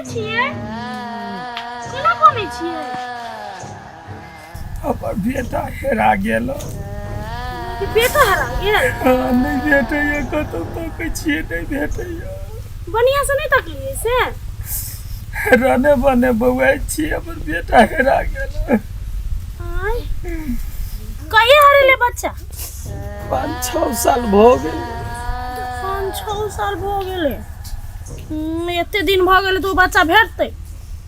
छियै? केना कनै छियै? हमर बेटा हेरा गेल। कि बेटा हरा गेल? हँ, नहि भेटैए, कतहु तकै छियै, नहि भेटैए। बढ़िआँ से नहि तकलियै से? रने बने बौआइ छी, हमर बेटा हेरा गेल। आँय, कहिया हरेले बच्चा? 5-6 साल भऽ गेल। 5-6 साल भऽ गेलै। एते दिन भऽ गेलै तऽ ओ बच्चा भेटतै?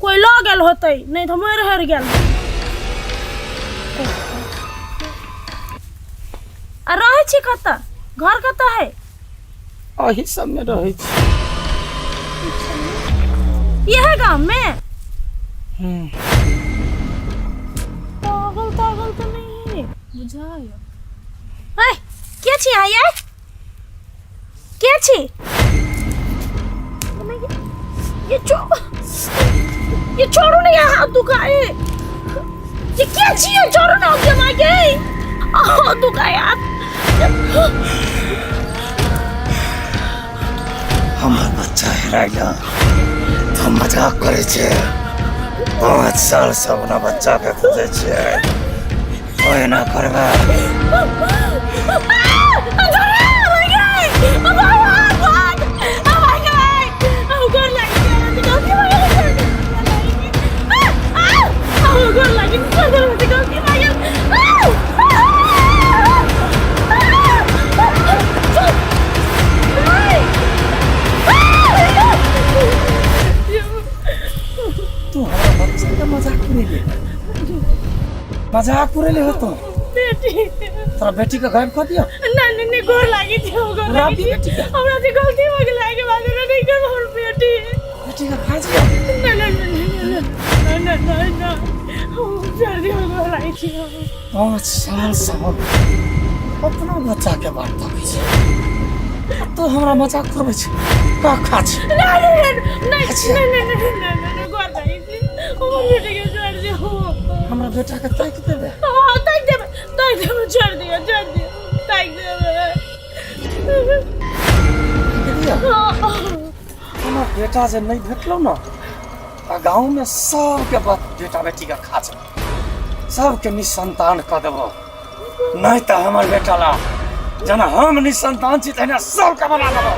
कोइ लऽ गेल होतै, नहि तऽ मरि हरि गेल। आ रहै छी कतऽ? घर कतऽ है? अही सबमे रहै छी। इएह गाँव में? पागल तागल तऽ नहीं है? बुझाय। ऐ, के छी अहाँ ये? के छी? ये छोड़, ये छोड़ो ना, यहाँ हाथ दुखाए। ये के छी ये? छोड़ो ना, के मागे आह दुखाए हाथ। हमर बच्चा हेरा गेल तऽ हम मजाक करै छियै? 5 साल से अपना बच्चा के खोजै छियै, तो एना करबै? तू हमरा बच्चा के मजाक उड़ेले, मजाक उड़ेले हो तू? बेटी। तोरा बेटी के गायब कर दिया? नहीं नहीं नहीं, गोर लागी थी, गोर उड़ा लागी दी थी। बेटी के। हमरा से गलती हो गेल, के बाद नहीं कर हमर बेटी। बेटी के खा जिया? नहीं नहीं नहीं नहीं नहीं नहीं नहीं, हम जल्दी हो गोर लागी थी। 5 साल से हम अपना बच्चा के बाट तकै छी, आ तू हमरा मजाक करबै छै? का खा छै? नहीं नहीं नहीं नहीं नहीं नहीं नहीं नहीं, गोर लागी थी, हमर बेटी के छोड़ दियो। हमरा बेटा के ताकि देबै? हाँ, ताकि देबै, ताकि देबै, छोड़ दियो, छोड़ दियो, ताकि देबै। ताकि दिया? हमर बेटा जे नहि भेटलौ ने, तऽ गाँवमे सबके बेटा बेटीके खा छै, सबके निसंतान कऽ देबो। नहि तऽ हमर बेटा ला जेना हम निसंतान छी तहिना सबके बना देबो।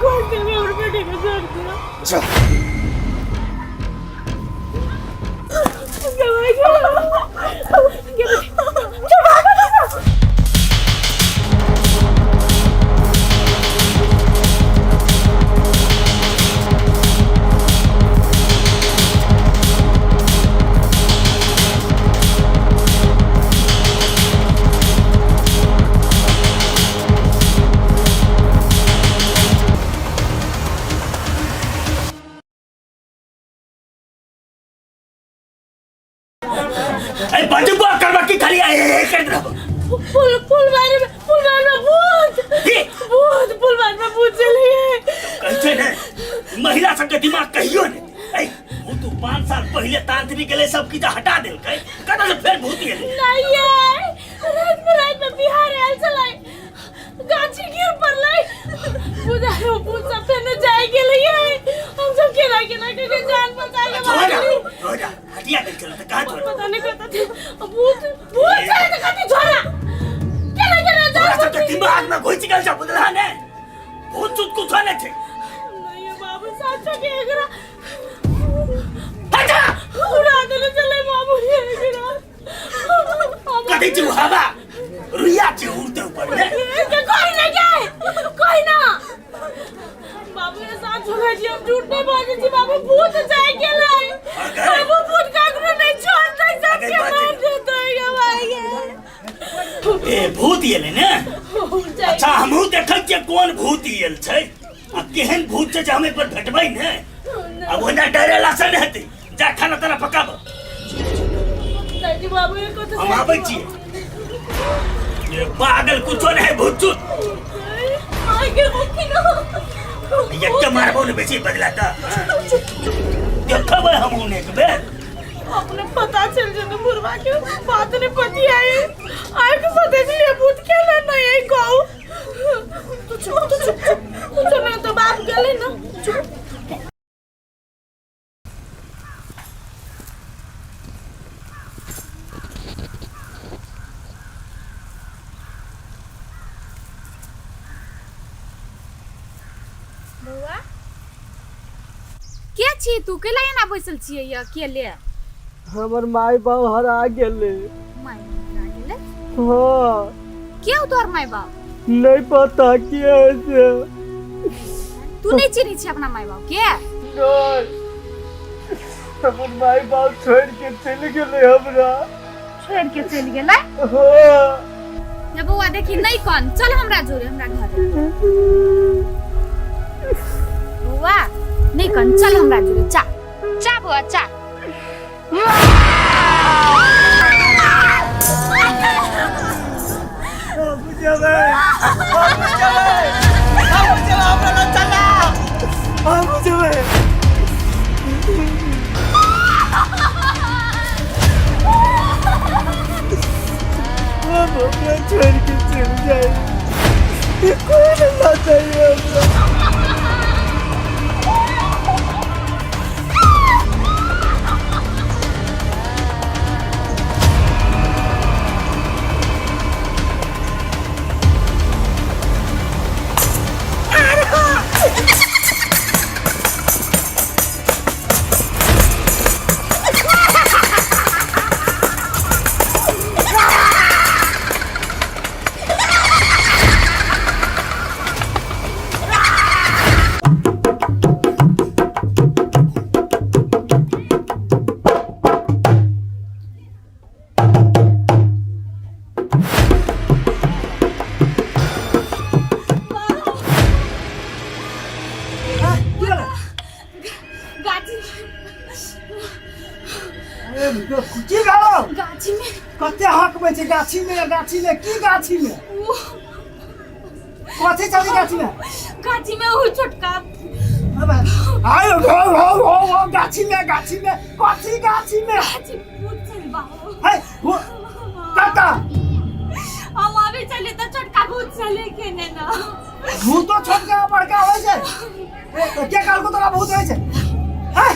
गोर देबै, हमर बेटी के छोड़ दियो। जा। ए बजबो करबा की खाली ए ए करत रहबो? पुल पुलवारी में, पुलवारी में भूत। की? भूत, पुलवारी में भूत चले गए। कहै छै ने, महिला सबके दिमाग कहियो ने। ए भूत 5 साल पहिले तांत्रिक गेलै, सब किछु हटा देलकै, कतऽ से फेर भूत गेलै? नहीं ये रात में बिहार आयल छलै, गाछी गिर पड़लै, बुझायो भूत सब फेर जाय गेलै। हम सब केना केना के जान बचा के छोड़ा। भागली। छोड़ा, हटिया गेल छलै तऽ कहाँ छोड़ा? पता नहीं कतऽ थे भूत, भूत छलै तऽ कथी छोड़ा, केना केना तोरा जान सबके दिमाग में घुसि गेल छै, बुझलह ने? भूत सूत कुछो नहि छै। नहीं ये बाबू, साचो के एकरा हटा। उड़ा देने चले बाबू ये एकरा। कथी छै उ? हवा रुइया छै, उड़ते ऊपर ने। के कोई ना जाए, कोई ना। बाबू ये साथ छोड़ै छी, हम झूठ नहीं बाजै छी बाबू, भूत जाय गेलै। बाबू, भूत ककरो नहीं छोड़तै, सबके मार देतै गे भाई गे। ए भूत एलै ने? अच्छा, हमहूँ देखै छियै कोन भूत एल छै आ केहन भूत छै जे हम एक बेर भेटबै ने। आब ओहिना डरेला से नहि हेतै। जा, खाना ताना पकाब। दादी बाबू ये कत? हम आबै छियै। ये पागल, कुछो नहीं है भूत चूत। आगे मुखी ना। एक मारबो ने बेसी बदला तऽ देखबै हमहूँ एक बेर। अपने पता चल जेतै बुढ़वा के, बात नहीं पति आई आइ के पता चलिए भूत केना नहीं आई। कहू तू चुप, तू चुप, चुप। कुछो नहीं तो बाप गेलै ना, चुप। छी तू कैला एना बैसल छियै ये अकेले हमर माय बाप हरा गेलै माय हरा गेलै हाँ के हौ तोहर माय बाप नहीं पता के है से तू नहीं चिन्है छी अपना माय बाप के नहीं हमर माय बाप छोड़ के चलि गेलै हमरा छोड़ के चलि गेलै हाँ ये बौआ देखी नहीं कन चल हमरा जोरे हमरा घर बौआ नहीं कन चल हमरा जोरे चा चा बौआ चा बुझेबै बुझेबै बुझेबै हमरा लग चला हम बुझेबै हम हमरा छोड़ के चल जाए ये कोई नहीं ना चाहिए हमरा गाछी की भेलौ गाछी में कते हकबै छै गाछी में गाछी में की गाछी में कथी चली गाछी में गाछी में वो छोटका आयो हो हो हो हो गाछी में गाछी में कथी गाछी में गाछी भूत चल बाबू है हो काका हम अभी चले तो छोटका भूत चले के ने ना भूतो छोटका बड़का होइ छै ए, के कहलको तोरा भूत होइ छै है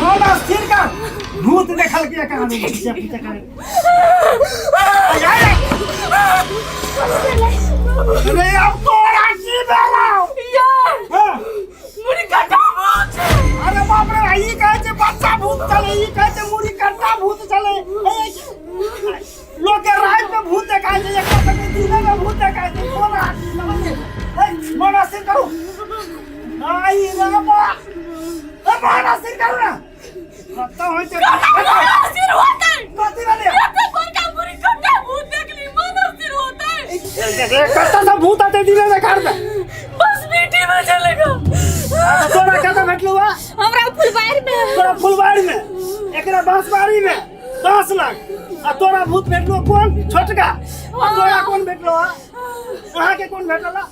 मन स्थिर कर भूत देखल के कहानी पीछे पीछे कर अरे अब तोरा की भेलौ यार हाँ? मुड़ी कटा भूत अरे बाप रे ई कहै छै बच्चा भूत चले ई कहै छै मुड़ी कट्टा भूत चले लोग के रात में भूत देखाय छै एकरा सबके दिने में भूत देखाय छै कोन आदमी समझ ए मन स्थिर करू आई रे बा ए मन स्थिर करू ना कत्ता होइ छै सिर होता है कथी भेलै एते बड़का मुड़ी कटा भूत देखली मन सिर होता है कत्ता सब भूत आते दिने में घर में बस बेटी में चलेगा तोरा कतऽ भेटलौ बा हमरा फुलबाड़ी में तोरा फुलबाड़ी में एकरा बांसबाड़ी में 10 लाख आ तोरा भूत भेटलो कोन छोटका आ तोरा कोन भेटलो हा अहाँ के कोन भेटल हा?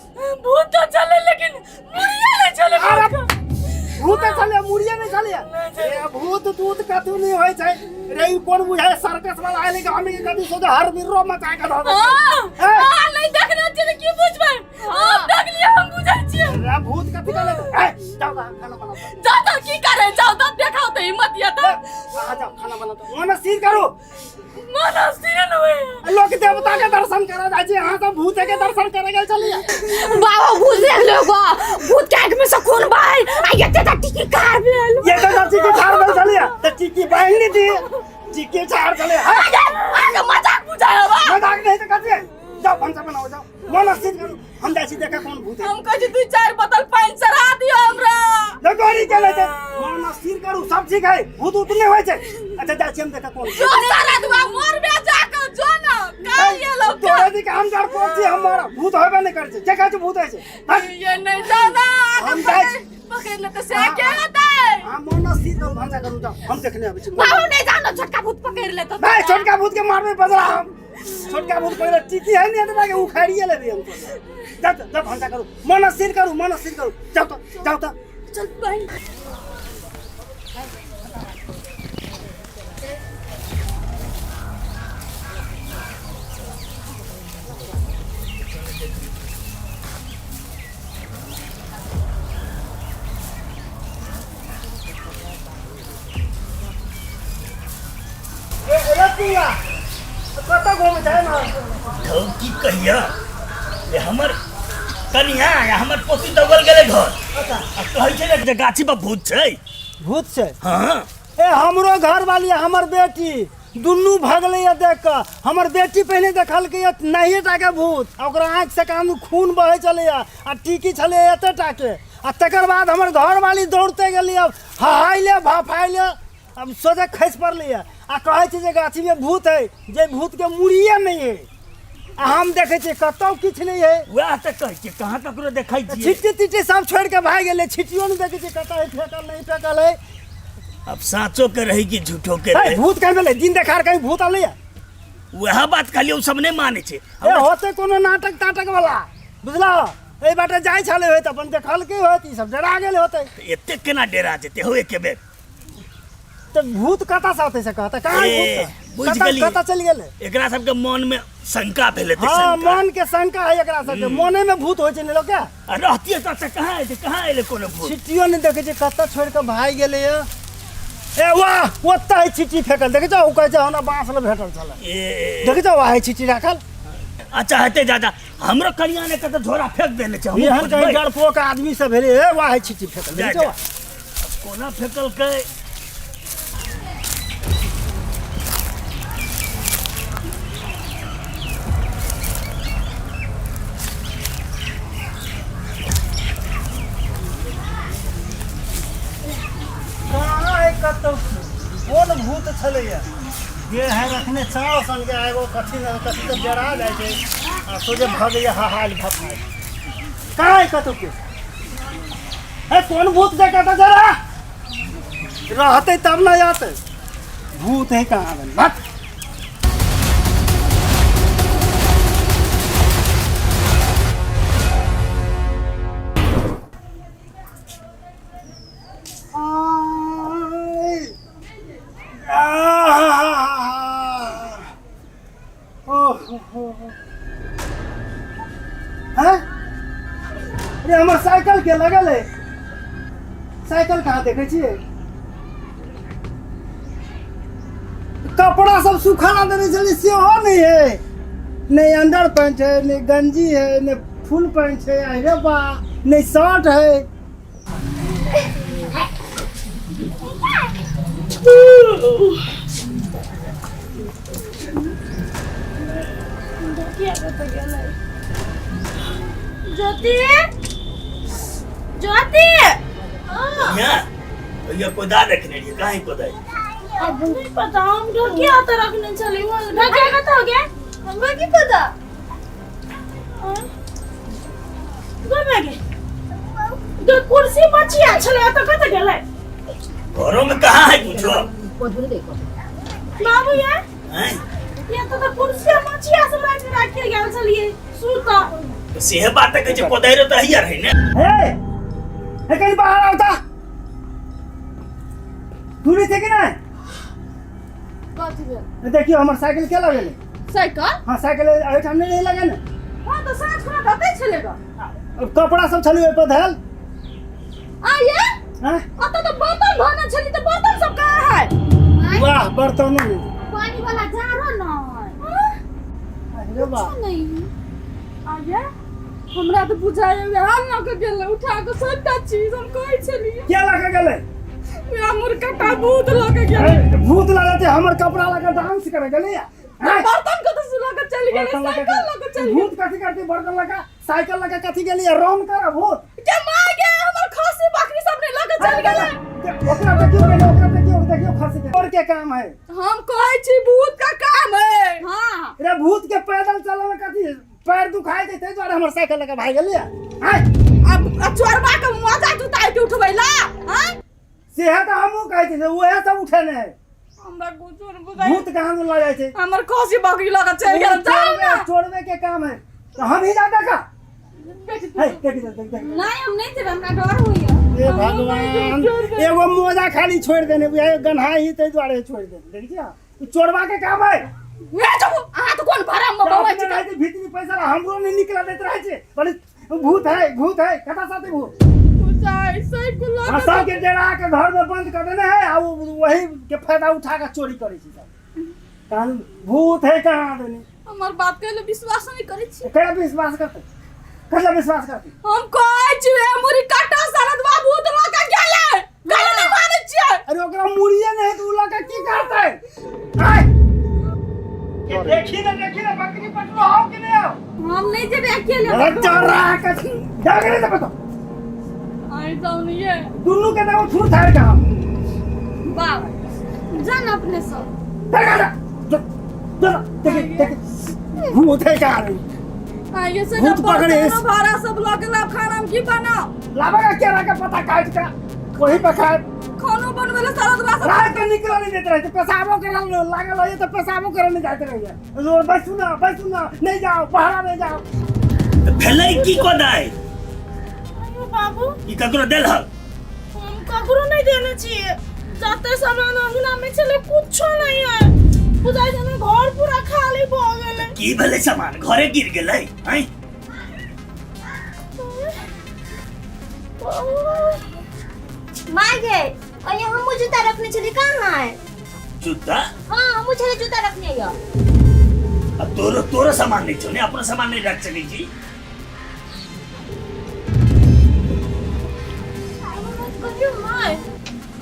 भूत तो चले लेकिन मुड़िया नहीं चले अरे भूत चले मुड़िया नहीं चले ए भूत तूत कथू नहीं होय छै रे ई कोन बुझाय सर्कस वाला आइले गाँव में कथू सोचे हर बिर्रो मचा के धऽ देतै। हां ए, हां नहीं देखना चाहिए की बुझबै हम देख लिया हम बुझै छियै रे भूत कथी कहले ए जाओ अहाँ खाना बनाओ जाओ तो की करे जाओ तो देखाओ तो हिम्मत या तो ए, अहाँ जाओ खाना बनाओ मन स्थिर करू मन स्थिर न होय लोक देवता के दर्शन करे जाइ छै अहाँ सब भूत के दर्शन करे गेल छलियै बाबा भूत देख लो गो भूत के आंख में से खून बहल आ एते टा टिकी कार भेल ये तो टिकी झाड़ भेल छलियै तऽ टिकी बान्हि दी टिकी झाड़ छलियै हाँ आगे आगे मजाक बुझाय बा मजाक नहीं तऽ कथी जाओ भनसा बनाओ जाओ मन स्थिर करू हम जाइ छी देखे कोन भूत है हम कहै छी दू चार बोतल पानि चढ़ा दियो हमरा लगोरी चले छै मन स्थिर करू सब ठीक है भूत उत नहीं होइ छै अच्छा जाइ छी हम देखे कोन जो सारा दुआ मरबे जाके जो ना का मारिए लोग तोरा दिख हम डरपोक छी, हम मारब। भूत होबे नहि करै छै, जे कहै छै भूत होइ छै। हट। ये नहीं दादा, हम जाइ छी। पकड़ लेते से के होतै? हम मनसी तो भंसा करू, जाओ, हम देखने आबै छी। बाबू नहीं जानो, छोटका भूत पकड़ लेतो। नहीं, छोटका भूत के मारबे बदला हम। छोटका भूत पहिले टीकी है ने एतबा के उखाड़िए लेबै हम तो। जाओ तो, जाओ भंसा करू, मन स्थिर करू, मन स्थिर करू, जाओ तो, जाओ तो। चल भाई। ए रतिया, कतऽ घूमै छै ने? धौ, की कहिया जे हमर कनिया या हमर पोती दौगल गेलै घर आ कहै छै ने जे गाछी पर भूत छै। भूत छै? हाँ। ए, हमरो घर वाली आ हमर बेटी दुनू भगलै या देख कऽ। हमर बेटी पहिने देखलकै या नहिए टाके भूत, आ ओकरा आँखि से कान खून बहै छलैया आ टीकी छलै एते टाके। आ तकर बाद हमर घर वाली दौड़ते गेलै, अब हहाइले भफाइले, अब सोझे खसि पड़लै। आ कहै छै जे गाछीमे भूत है, जे भूतके मुड़िए नहि है। आ हम देखै छियै कतौ किछु नहि है। वएह तऽ कहै छियै, कहाँ ककरो देखै छियै? छिट्टी तिट्टी सब छोड़ि के भागि गेलै, छिट्टियो नहि देखै छियै कतऽ है फेकल, नहि फेकल है। अब साँचो के रही कि झूठो के है रही? भूत कहीं भेलै? दिन देखार कहीं भूत अलै? वएह बात कहलियै, ओ सब नहि मानै छै। ए, होतै कोनो नाटक ताटक वाला, बुझलह? एहि बाटे जाइ छलै होइत, अपन देखलकै होइत, ई सब डरा गेल होतै। तऽ एतेक केना डेरा जेतै हौ एके बेर? तऽ भूत कतऽ से अतै से कहतै? कहाँ ए, भूत? बुझि कतऽ गेलियै। कतऽ चलि गेलै? एकरा सबके मन में शंका भेलै तऽ हाँ, शंका। मन के शंका है एकरा सबके, मने में भूत होइ छै ने लोकके। आ रहतियै तऽ एतऽ कहाँ एतै? कहाँ एलै कोनो भूत? छिट्टियो नहि देखै छै, कतऽ छोड़ि कऽ भागि गेलै। ये ए वाह, ओतऽ है छिट्टी फेकल, देखै छौ? ओ कहै छै हमरा बाँस लग भेटल छलै। ए, देखै छौ, वएह है छिट्टी राखल। अच्छा हेतै दादा, हमरो कनिया ने कतऽ झोरा फेंक देने छै, हमहूँ एहन कहीं खोजबै। डरपोक आदमी सब भेलै। ए वाह, है छिट्टी फेकल, देखै जा, छौ? जा। कोना फेकलकै? कहाँ है कतौ? कोन भूत छलैया जे है रखने चाव सनके? एगो कथी न कथी तऽ जरा जाइ छै आ सोझे भगैया हाहाल भफाइ। कहाँ है कतौ के? हे, कोन भूत देखा तऽ जरा रहतै तब न आते। भूत है कहाँ बन भट। आय। आह। ओह हो हो। हैं? अरे, हमर साइकिल के लगल है? साइकिल कहाँ देखै छियै? कपड़ा सब सुखा देने छलै, सेहो नहि है। नहि अंडर पैंट है, नहि गंजी है, नहि फुल पैंट है, अरे बा, नहि शर्ट है। ढकिया कतऽ गेलै? ज्योति, ज्योति! कनिया, ये कोदार रखने रहियै, कहाँ है कोदार? अब नहीं पता, हम ढकिया तो रखने छली। वो ढकिया कतऽ हो गया? हमरा की पता। गो गे गे, कुर्सी बचिया छलै, एतऽ कतऽ गेलै? घरों में कहाँ है कुछो? बाबू ये हैं? ये तो कुर्सी मचिया सब राखि राखि गेल छलियै सुत। तऽ सेहे बात तऽ कहै छै, कोदारि तऽ हैया रहै ने। हे हे, कहीं बाहर आवता दूरी छै कि नहीं? कथी भेल? देखियो, हमर साइकिल के लगेले? साइकिल? हाँ, साइकिल एहिठाम नहीं लगे ने। हाँ, तऽ साँझ खुना दतै छलै ग। कपड़ा सब छलै ओहि पर धयल। आ ये हैं? अतऽ तऽ बर्तन धोने छली, तऽ बर्तन सब कहाँ है? वाह, बर्तनो नहीं, पानी वाला जारो न। अरे वाह, नहीं आ ये हमरा तऽ बुझाइ वएह लऽ कऽ गेलै उठा कऽ सबटा चीज, हम कहै छलियै। के लगे गेलै? वएह मुर्खटा भूत लऽ कऽ गेलै। हे, भूत लगे हमर कपड़ा लगा डांस करे गेलै? हैं? बर्तन कतऽ से लऽ कऽ चलि गेलै? बर्तन लगा साइकिल लऽ कऽ चलि गेलै। भूत कथी करते बर्तन लगा, साइकिल लगा कथी गेलै? रंग कर भूत के माय गे, हमर खसी बकरी सब ने लऽ कऽ चलि गेलै। ओकरा देखियो पहिले, ओकरा देखियो, देखियो खसी। सके और के काम है। हम कहै छी भूत का काम है। हां। रे भूत के पैदल चले में कथी पैर दुखाई दे ताहि दुआरे हमर साइकिल लगा भाग गेलियै। आय अब चोरबा के मजा जुताई के उठबैला। हां सेहे तऽ हमहूँ कहै छी उएह सब उठेने है। हमरा कुछो नहीं बुझाइ। भूत कहाँ लऽ जाइ छै? हमर खसी बकरी लगा चलि गेल, जाउ ना। चोरबे के काम है तो हम ही जाते का बेटी है, देख देख देख देख। नहीं हम नहीं जेबै, हमरा डर होइया। हे भगवान, एगो मोजा खाली छोड़ देने बुझाइ गन्हा ही ताहि दुआरे छोड़ देने। देख छियै ई चोरबा के काम है। ए चुप, अहाँ तऽ कोन भरम में बौआइ छी? रहै छै भीतरी पैसा ला हमरो नहीं निकला देत रहै छै। बोले भूत है भूत है, कता साथे भूत? बुझाइ साइकिल लऽ हाँ, के सबके डरा के घर में बंद कर देने है आ वही के फायदा उठा के चोरी करे छी सब। कहाँ भूत है कहाँ देने? हमर बात के विश्वास नहीं करै छी। केना विश्वास करते? कतना विश्वास करते? हम कहै छी ए मुरी काटा शरद बाबू भूत लऽ के गेलै। गेलै नहि मानै छियै। अरे ओकरा मुड़िए नहीं तो उ लऽ के की करतै? आय ये देखी ना, देखी ना, बकरी पटलो आओ कि नहीं आओ? हम नहीं जेबै अकेले। अरे चल रहा है कथी? जा के नहीं तो बताओ। आई जाऊ नहीं है। दुनू के देखो थूर थार के हम। बाप जान अपने सब। जा, जा, जा, जा, जा, देखी, देखी। भूत है क्या आदमी? आइए से भूत पकड़े इस- भाड़ा सब लऽ के लाब, खाना में की बनाओ? लाबा का केरा के पत्ता काट के वही पे खाए। खानो बनबै ले सारा दुआ सब रात के निकल नहीं देते रहते, पेशाबो करे लागल रहिए तो पेशाबो करे नहीं जाते रहिए। रोड बैसू ना, बैसू ना, नहीं जाओ, पहरा नहीं जाओ। तऽ भेलै की कोदाय? अयो बाबू। ई ककरो देलहक? हम ककरो नहीं देने छियै। जते सामान अंगना में छलै कुछो नहीं है। बुझाइ छै ने घर पूरा खाली भऽ गेलै। की भेलै सामान घरे गिर गेलै? हैं? माय गे, और यहाँ हमहूँ जूता रखने छली, कहाँ है? जूता? हाँ, हमहूँ छली जूता रखने यो। अब तोरो तोरो सामान नहीं छौ ने, अपनो सामान नहीं रख सकै छी। कहियो माय,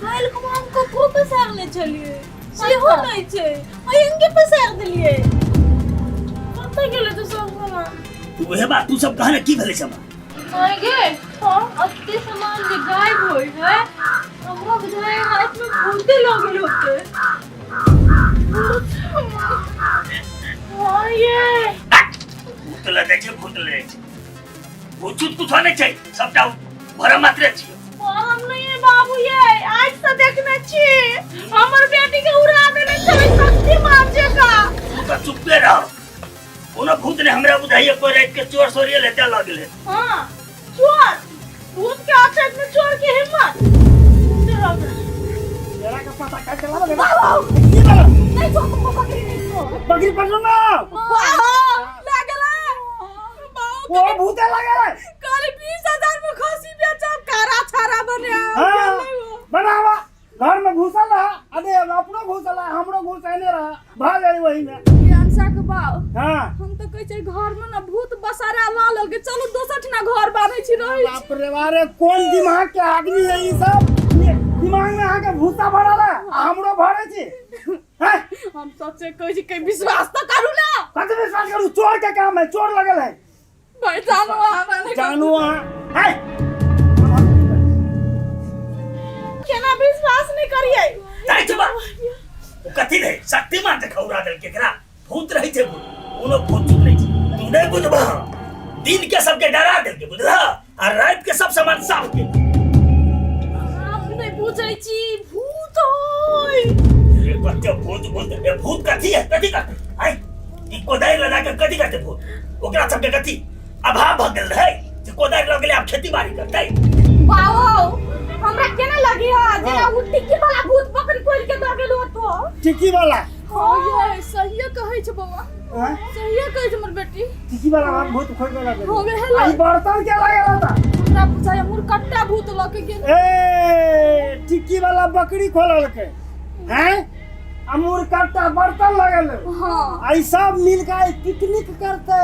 काल्हि को हम कपड़ो पसारने छलियै, सेहो नहीं छै, अयंगे पसार देलियै। कतऽ गेलै तऽ सब सामान? तू उहे बात तू सब कह ने की भेलै सामान? माय गे, हाँ, अते सामान जे गायब होय है, हमरा बुझाइ राति में भूते लगल होतै। हाँ ये। भूत लऽ जाइ छै, भूत लऽ जाइ छै। भूत चूत कुछो नहि छै, सबटा भरम मात्रे छियै। हम नहीं है बाबू ये, आज से देखने छी। हमर बेटी के उड़ा देने छलै शक्तिमान जकाँ। तू तऽ चुप्पे रह। कोनो भूत नहि हमरा बुझाइए कोई राति के चोर सोरिए लेते लऽ गेलै। हाँ, चोर भूत के अछैत में चोर के हिम्मत। भूत रह गेलै। केरा के पत्ता काट के लाबऽ। बाबू! की भेलै? नहीं छोड़, तुमको बकरी नहीं छोड़। बकरी पकड़ो ना। बाबू, लागलै। बाबू, ओ भूते लागल है। काल्हि 20,000 में खसी बेचब, कारा छारा बनायब। हाँ, बनावा। घर में घुसल रहा, अरे अपनो घुसल रहा, हमरो घुसैने रहा, भऽ गेलै वही में। ज्ञान के बाप। हाँ। हम तो कहै छियै घर में ना भूत बसारा ला लेलकै, चलू दोसर ठिना घर बान्है छी रहै छी। बाप रे बाप रे, कोन दिमाग के आदमी है ई सब? ये दिमाग में अहाँके भूसा भरल है, आ हमरो भरै छी। हैं? हम सच्चे कहै छी, कहीं विश्वास तऽ करू ना। कथी विश्वास करू? चोर के काम है, चोर लगल है। भाई जानू अहाँ हमरा नहि जानू अहाँ। हैं? केना विश्वास नहीं करियै? जाय चुप। ओ कथी रहै? शक्तिमान जे खौरा देलकै एकरा। भूत रहै छै भूत, कोनो भूत चूत नहि छै। तू नहि बुझबह। दिन के सबके डरा देलकै बुझलह, आ राति के सब सामान साफ केलकै। हम नहि बुझै छी भूत होय। ए कते भूत भूत, ए भूत कथी है? कथी करतै? आँय, ई कोदारि लगा के कथी करतै भूत? ओकरा सबके कथी अभाव भऽ गेल रहै जे कोदारि लऽ गेलै आब खेती बाड़ी करतै? बाबू, हमरा केना लगी है जेना उ टिक्की वाला भूत बकरी कोइल के दऽ गेल होतो। टिक्की वाला? हाँ ये सहिए कहै छै बौआ। हाँ? सहिए कहै छै हमर बेटी। टिक्की वाला बात भूत खोल के लगे। हो गेल। आ ई बर्तन के लागल होता? हमरा बुझाय मुरकट्टा भूत लऽ के गेल। ए टिक्की वाला बकरी खोललकै हैं, आ मुरकट्टा बर्तन लगल। हाँ। आ ई सब मिल के आइ पिकनिक करते।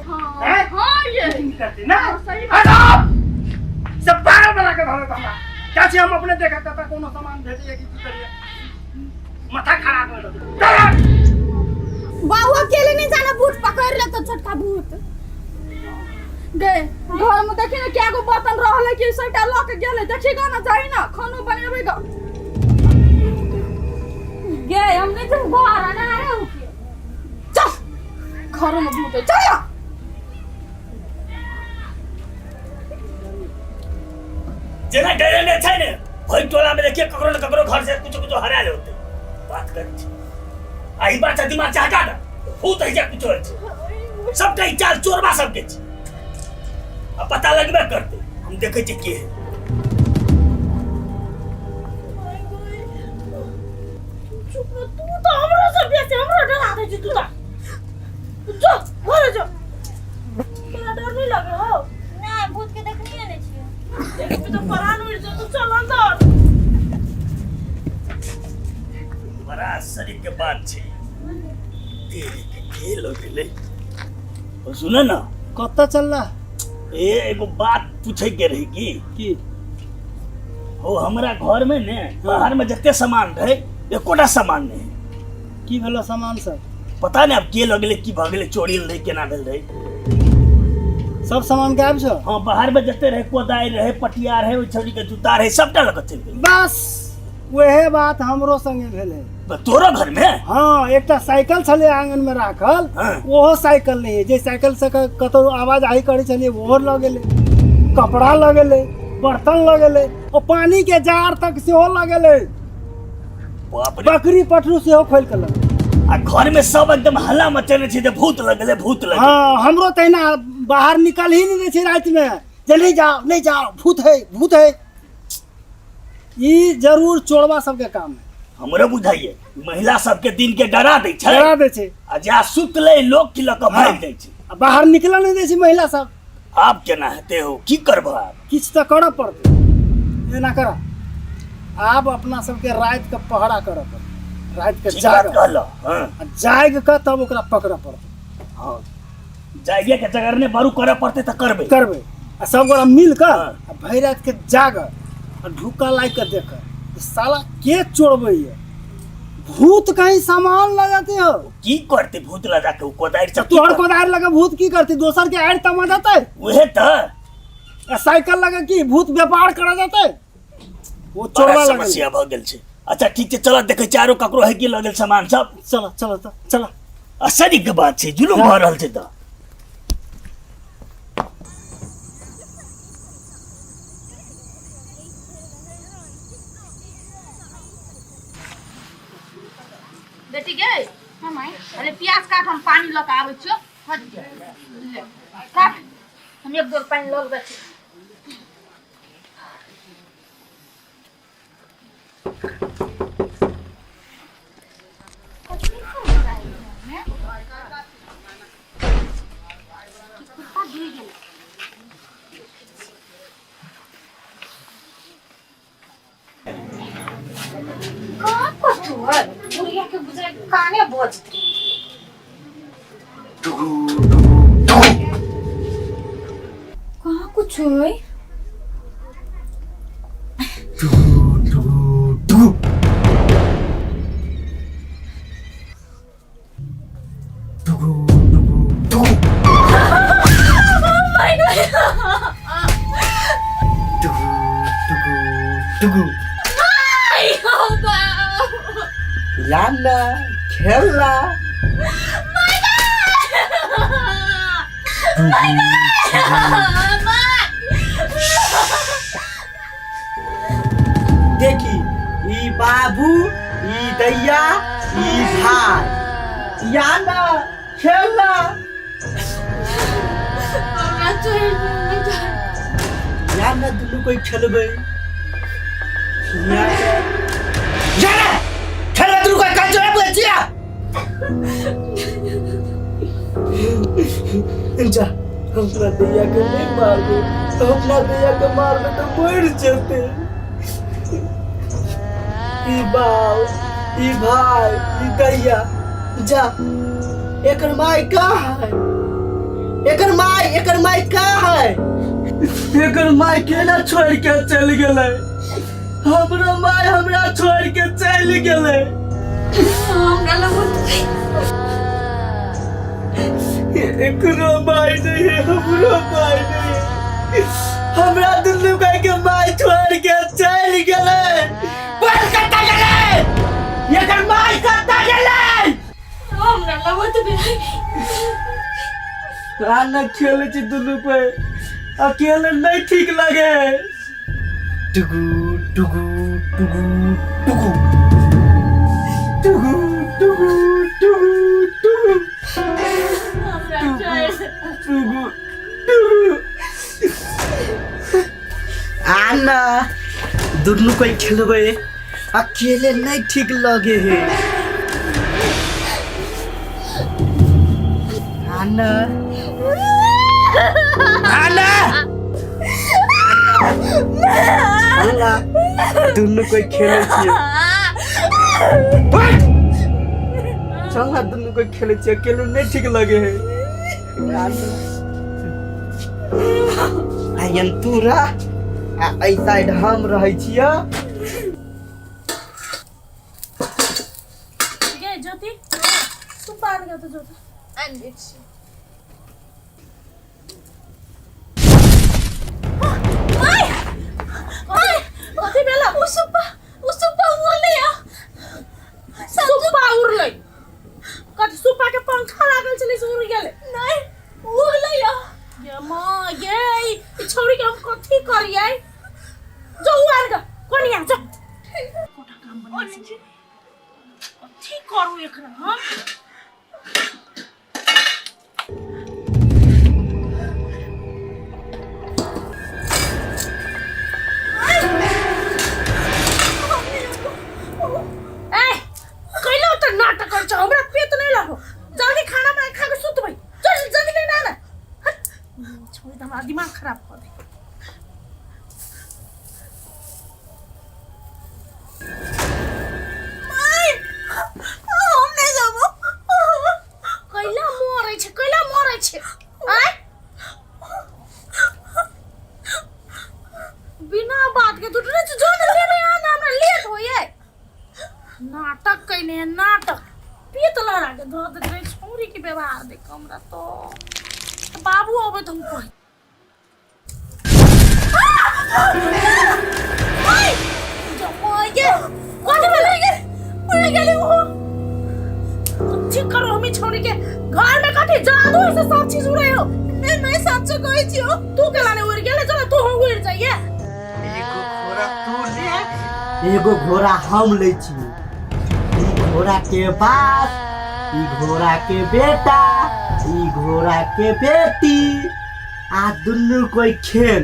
हाँ। हैं? हाँ ये। पिकनिक करते ना? हाँ, सही बात। अरे सब पागल बना के धरत हमरा। क्या छी हम अपने देखत त कोनो सामान भेजिए कि की करिए, माथा खराब हो गेल। बाबू अकेले नहीं जाना, भूत पकड़ ले तो छोटका भूत। गए घर में देखी ना क्या गो बर्तन रहलै कि सबटा लऽ के गेलै। देखी गा ना, जाई ना खानो बनेबै गा। घरो में भूत है चलो। जेना डरेने छै ने भरि टोला में देखिए ककरो ने ककरो घर से कुछ कुछ हरायल होते बात करै छै। आ ई बात दिमाग से हटा दे, भूत है जा कुछ होइ छै, सबटा ई चाल चोरबा सबके छै आ पता लगबे करते। हम देखै छियै के है। चुप रह, तू तो हमरो से बेसी हमरो डरा दै छी तू तो। जो घरे जो, तोरा डर नहीं लगे हो? नहीं, भूत के देखनिए नहीं छियै। देखबी तो परान उड़ि जेतौ, चल अंदर। बड़ा शरीर के बात छै, तेरे के खेल हो गेलै। ओ सुन ना, कतऽ चलला? ए एगो बात पूछे के रही की की हो हमरा घर में ने बाहर में जते सामान रहे एकोटा सामान नहीं। की भेलो सामान सब? पता नहीं अब के लगले की भऽ गेलै, चोरी रहै केना भेल रहै। सब सामान गायब छौ? हाँ, बाहर में जते रहे कोदारि रहे पटिया रहे ओहि छौड़ी के जूता रहे सबटा लऽ कऽ चलि गेलै। बस वएह बात हमरो संगे भेलै। तोरो घर में? हाँ, एकटा साइकिल छलै आंगन में राखल, हाँ। ओहो साइकिल नहीं है। जे साइकिल से कतौ आवाज आई करै छलियै ओहो लऽ गेलै, कपड़ा लऽ गेलै, बर्तन लऽ गेलै, ओ पानी के जार तक सेहो लऽ गेलै, बाप रे। बकरी पटरू सेहो खोलि कऽ लऽ गेलै। आ घर में सब एकदम हल्ला मचेने छै जे भूत लगले भूत लगले। हाँ, हमरो तहिना बाहर निकल ही नहीं दै छै राति में, जे नहीं जाओ नहीं जाओ, भूत है भूत है। ई जरूर चोरबा सबके काम है। हमरो बुझाइए महिला सबके दिन के डरा दै छै, डरा दै छै। आ जा सुतले लोक की लऽ कऽ भागि जाइ छै आ बाहर निकलऽ नहि दै छै महिला सब। आब केना हेतै हो, की करबह आब? किछु तऽ करऽ पड़तै। एना कर, आब अपना सबके राति के पहरा करऽ पड़तै, राति के ठीक बात जागऽ। कहलह। हाँ। आ जागि कऽ तब ओकरा पकड़ऽ पड़तै। हाँ, जागिए के जगरने बरू करऽ पड़तै तऽ करबै करबै। आ सब गोरा मिल कऽ हाँ। आ भरि राति के जागऽ आ ढुक्का लागि कऽ देखऽ जे साला के चोरबैया, भूत कहीं सामान लऽ जाते हो। की करते भूत लऽ जाके? ओ कोदारि सब की तोहर करतै? कोदारि लगे भूत की करते? दोसर के आड़ि तमा देतै। उहे तऽ। आ साइकिल लगे की भूत व्यापार करऽ जेतै? वो बड़ा चोरबा लगल। समस्या भऽ गेल छै। अच्छा ठीक छै, चल देखै छियै आरो ककरो है की लऽ गेल सामान सब। चल चल तऽ चल। असली के बात छै, जुलुम भऽ रहल छै तऽ। बेटी गे। हाँ माई। अरे प्याज काट, हम पानी लऽ कऽ आबै छियौ। हट जा, ले काट, हम एक डोल पानि लऽ लेबै छी। कहाँ कथू है बुढ़िया के बुझाय काने बजते। कहाँ कुछ है? लाना खेलना। देखी ई बाबू, ई दैया, ई भाई, या ना खेलना। या ना दुनू कोई खेलबै। या जा ना खेलबै दुनू कोई, कान जोड़ा बुझै छियै। जा, हम अपना दैया के नहीं मारबे, हम अपना दैया के मारबे तो मर जेते। ई बाप, ई भाई, ई दैया, जा एकर माई कहाँ है? एकर माई, एकर माई कहाँ है? एकर माई केना छोड़ के चल गेलै? हमरो माई हमरा छोड़ के चल गेलै। हमरा लग एकरो माई नहीं है, हमरो माई नहीं है। हमरा दुनू भाई के माई छोड़ के चल गेलै। बोल कत्ता गेलै? एकर माई कत्ता गेलै? हमरा लगत नहीं। आ न खेले छी दुनू कोई अकेले नहीं ठीक लगे है टुगु टुगु टुगु टुगु टुगु टुगु टुगु टुगु टुगु टुगु। आ न दुनू कोई खेलबै, अकेले नहीं ठीक लगे है। आना, आना, आना, दुनू कोई खेले छियै। चल ना, दुनू कोई खेले छियै, अकेले नहीं ठीक लगे है। आयन तू रह आ एहि साइड हम रहै छियै। गे ज्योति, तू पान गा तो ज्योति। आनि दै छी। My my, कथी भेला? ओ सुप्पा, ओ सुप्पा उड़लै आ। सुप्पा उड़लै? कथी सुप्पा के पंखा लागल छलै से उड़ गेलै? नहि, उड़लै आ। ये माँ ये, ई छौड़ी के हम कथी करियै? जो उ आन गा कोनिया जो कोटा काम बना छै। कथी करू एकरा हम? ए कैला त नाटक कर छ? हमरा पेट नहीं लागो, जल्दी खाना बना खा के सुतबै। चल जल्दी, नहीं ना ना, हट। छोड़ी त हमरा दिमाग खराब कर दे। हम नहि जेबो। कैला मरै छै? कैला मरै छै? आय बिना बात के तू डरे जो न लेने आ ना, हमरा लेट होइए। नाटक कैने है नाटक, पेट लड़ा के धऽ देने रहे। छौरी के व्यवहार देख हमरा तो बाबू अबै तऽ हम कहि कथी भेलै? गे उड़ि गेलै ओहो। कथी करू हम ई छौरी के? घर में कथी जादू से सब चीज उड़े हो? नहि नहि, सच कहै छियौ। तू केला नहीं उड़ गेलै? चल तू हम उड़ जाइए। एगो घोड़ा तू ले, एगो घोड़ा हम लै छी। ई घोड़ा के बाप, ई घोड़ा के बेटा, ई घोड़ा के बेटी आ दुनू कोई खेल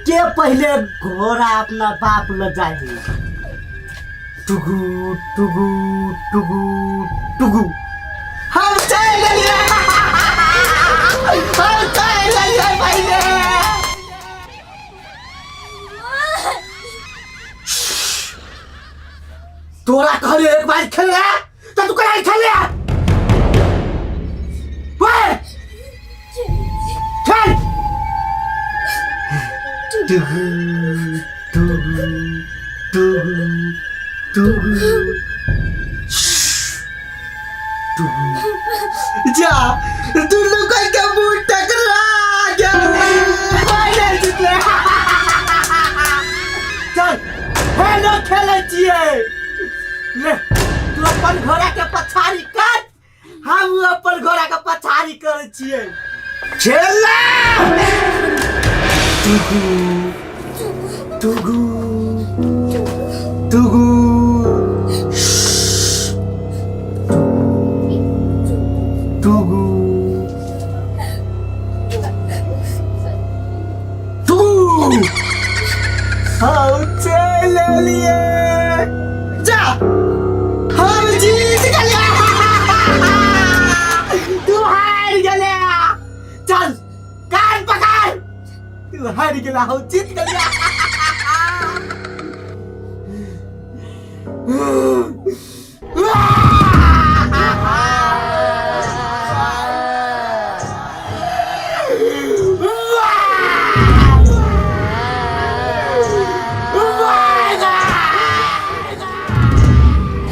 के पहले घोड़ा अपना बाप ल जाही। टुगु टुगु टुगु टुगु, हम चल गेलियै, हम चल गेलियै पहिले। तोरा कहलियो एक बार खेल ले त तू कहीं खेल ले। ओए खेल। टुगु टुगु टुगु टुगु टुगु, जा दुनू कोई के मुंह टकरा गेल। फाइनल जीतले। चल हेलो खेलै छियै। ले तू अपन घोड़ा के पछाड़ी कर, हम अपन घोड़ा के पछाड़ी करै छियै। खेल ले। टुगु टुगु टुगु टुगु टुगु, हम चल लिए। जा, हम जीत गेलियै, तू हार गेले। चल कान पकड़, तू हार गेला, हम जीत गेलियै।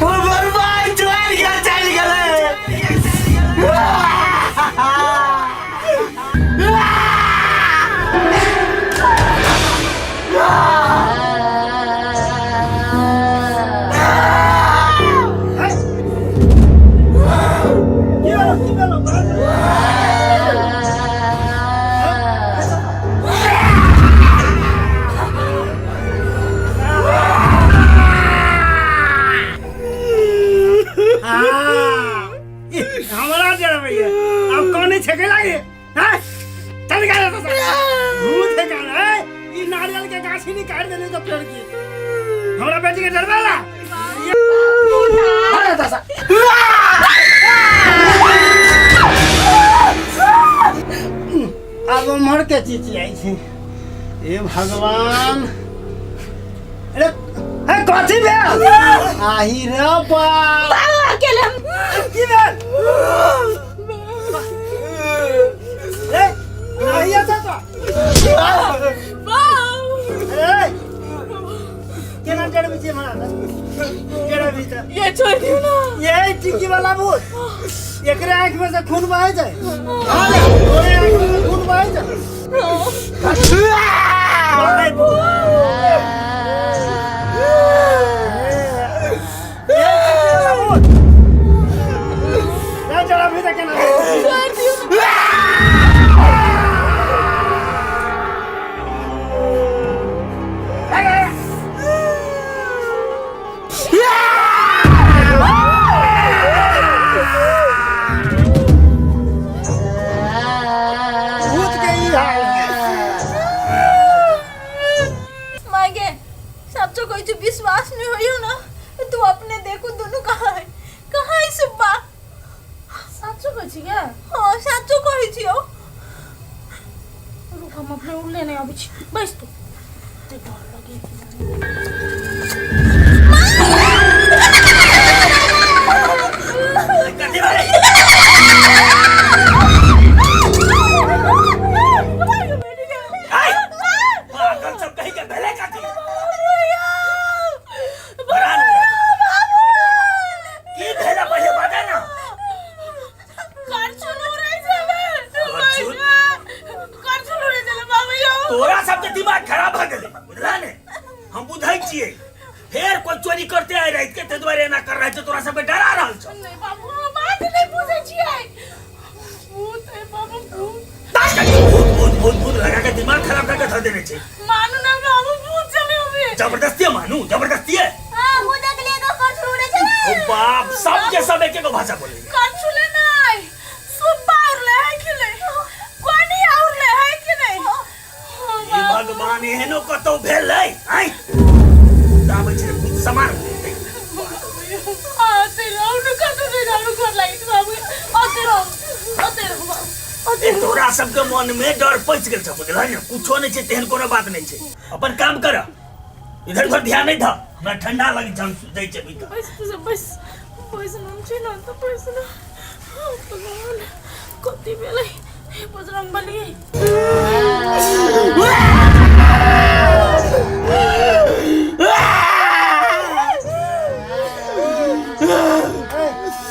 हमर भाई चल गेल, चल गेलै। हाँ, ई, हमरा डरबैया अब कौन छेके लागे हैं चल गया तो भूत है कान है ई नारियल के गाछी नहीं काट देने तो पेड़ की हमरा बेटी के डरबेला। अरे दसा आब उम्हर के चिचियाइ छै। हे भगवान, अरे हे कथी भेल? आही रे बाप, अकेले की भेल? ए आही अच्छा तो अरे केना डरबै छियै हमरा तऽ? डरबै तऽ ये छोड़ दियो ना। ये टिक्की वाला भूत एकरे आँख में से खून बहै छै। हाँ रे, तोरे आँख में से खून बहै छै। बहै भूत। ये टिक्की वाला भूत। ना डरबही तऽ केना? छोड़ दियो ना। भूत के ई हाल। मागे साचो कहै छी, विश्वास नहीं होइयो ना तू अपने देखू, दोनों कहाँ है, कहाँ है सुब्बा? साचो कहै छी गे? हाँ, साचो कहै छी। ओ रुक, हम अपने उड़ लेने आबै छी, बैस तू। ते डर लगे। कथी भेलै? आइ पागल सब कहीं के भेलै कथी? बरान की भेलै पहिले बता ना। करछुल उड़ै छलै। करछुल? करछुल उड़ै छलै बाबू यौ। तोरा सबके दिमाग खराब भऽ गेलै, बुझला ने? हम बुझै छियै, फेर कोई चोरी करते आइ राति के, ताहि दुआरे एना कर रहल छै, तोरा सबके डरा रहल छौ। नहीं बाबू, हम बात नहीं बुझै छियै। भूत है बाबू, भूत। भूत भूत भूत भूत लगा के दिमाग खराब करके धऽ देने छै। मानू ना बाबू, भूत चले अभी। जबरदस्ती मानू, जबरदस्ती है। हाँ, मुँह देख लिएगा, करछुल उड़ै छलै। ओ बाप, सबके सब एक एगो भाषा बोले। करछुल नहीं, सुब्बा उड़ले है कि नहीं, कोनी उड़ले है कि नहीं? हे भगवान, एहनो कतौ भेलै? आइ भूत आबै छै, भूत समान। आते रहू न, कतौ नहीं जाऊ, घर लागि बाबू। आते रहू, आते रहू बाबू। ए तोरा सबके मन में डर पैस गेल छै, बुझलह ने? कुछो नहीं छै, तेहन कोनो बात नहीं छै। अपन काम कर, इधर उधर ध्यान नहीं ध। हमरा ठंडा लगी छै, हम सुतै छै भीतर। बस तू सब बस बस नाम छै ना तो बस ना। भगवान, कति भेलै? हे बजरंग बली।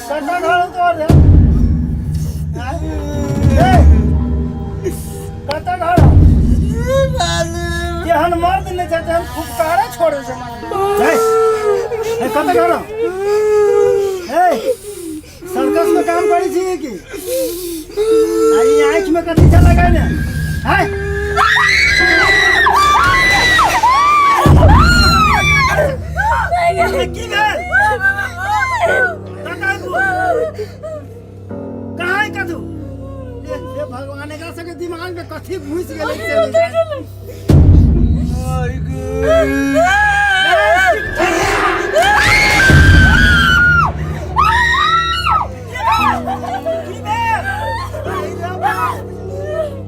कतऽ घर तोहर रे? आँय? ए, कतऽ घर? केहन मर्द नहि छै तेहन फुफकारे छोड़ै छै मन। ए, ए, कतऽ घर? ए, सर्कस में काम करै छी की? आ ई आँखि में कथी छै लगेने? आँय? की भेल? कतऽ भूत? कहाँ है कथू? ए, हे भगवान, एकरा सबके दिमाग में कथी घुसि गेलै से नहि जानि। की भेल? अरे रे बाप!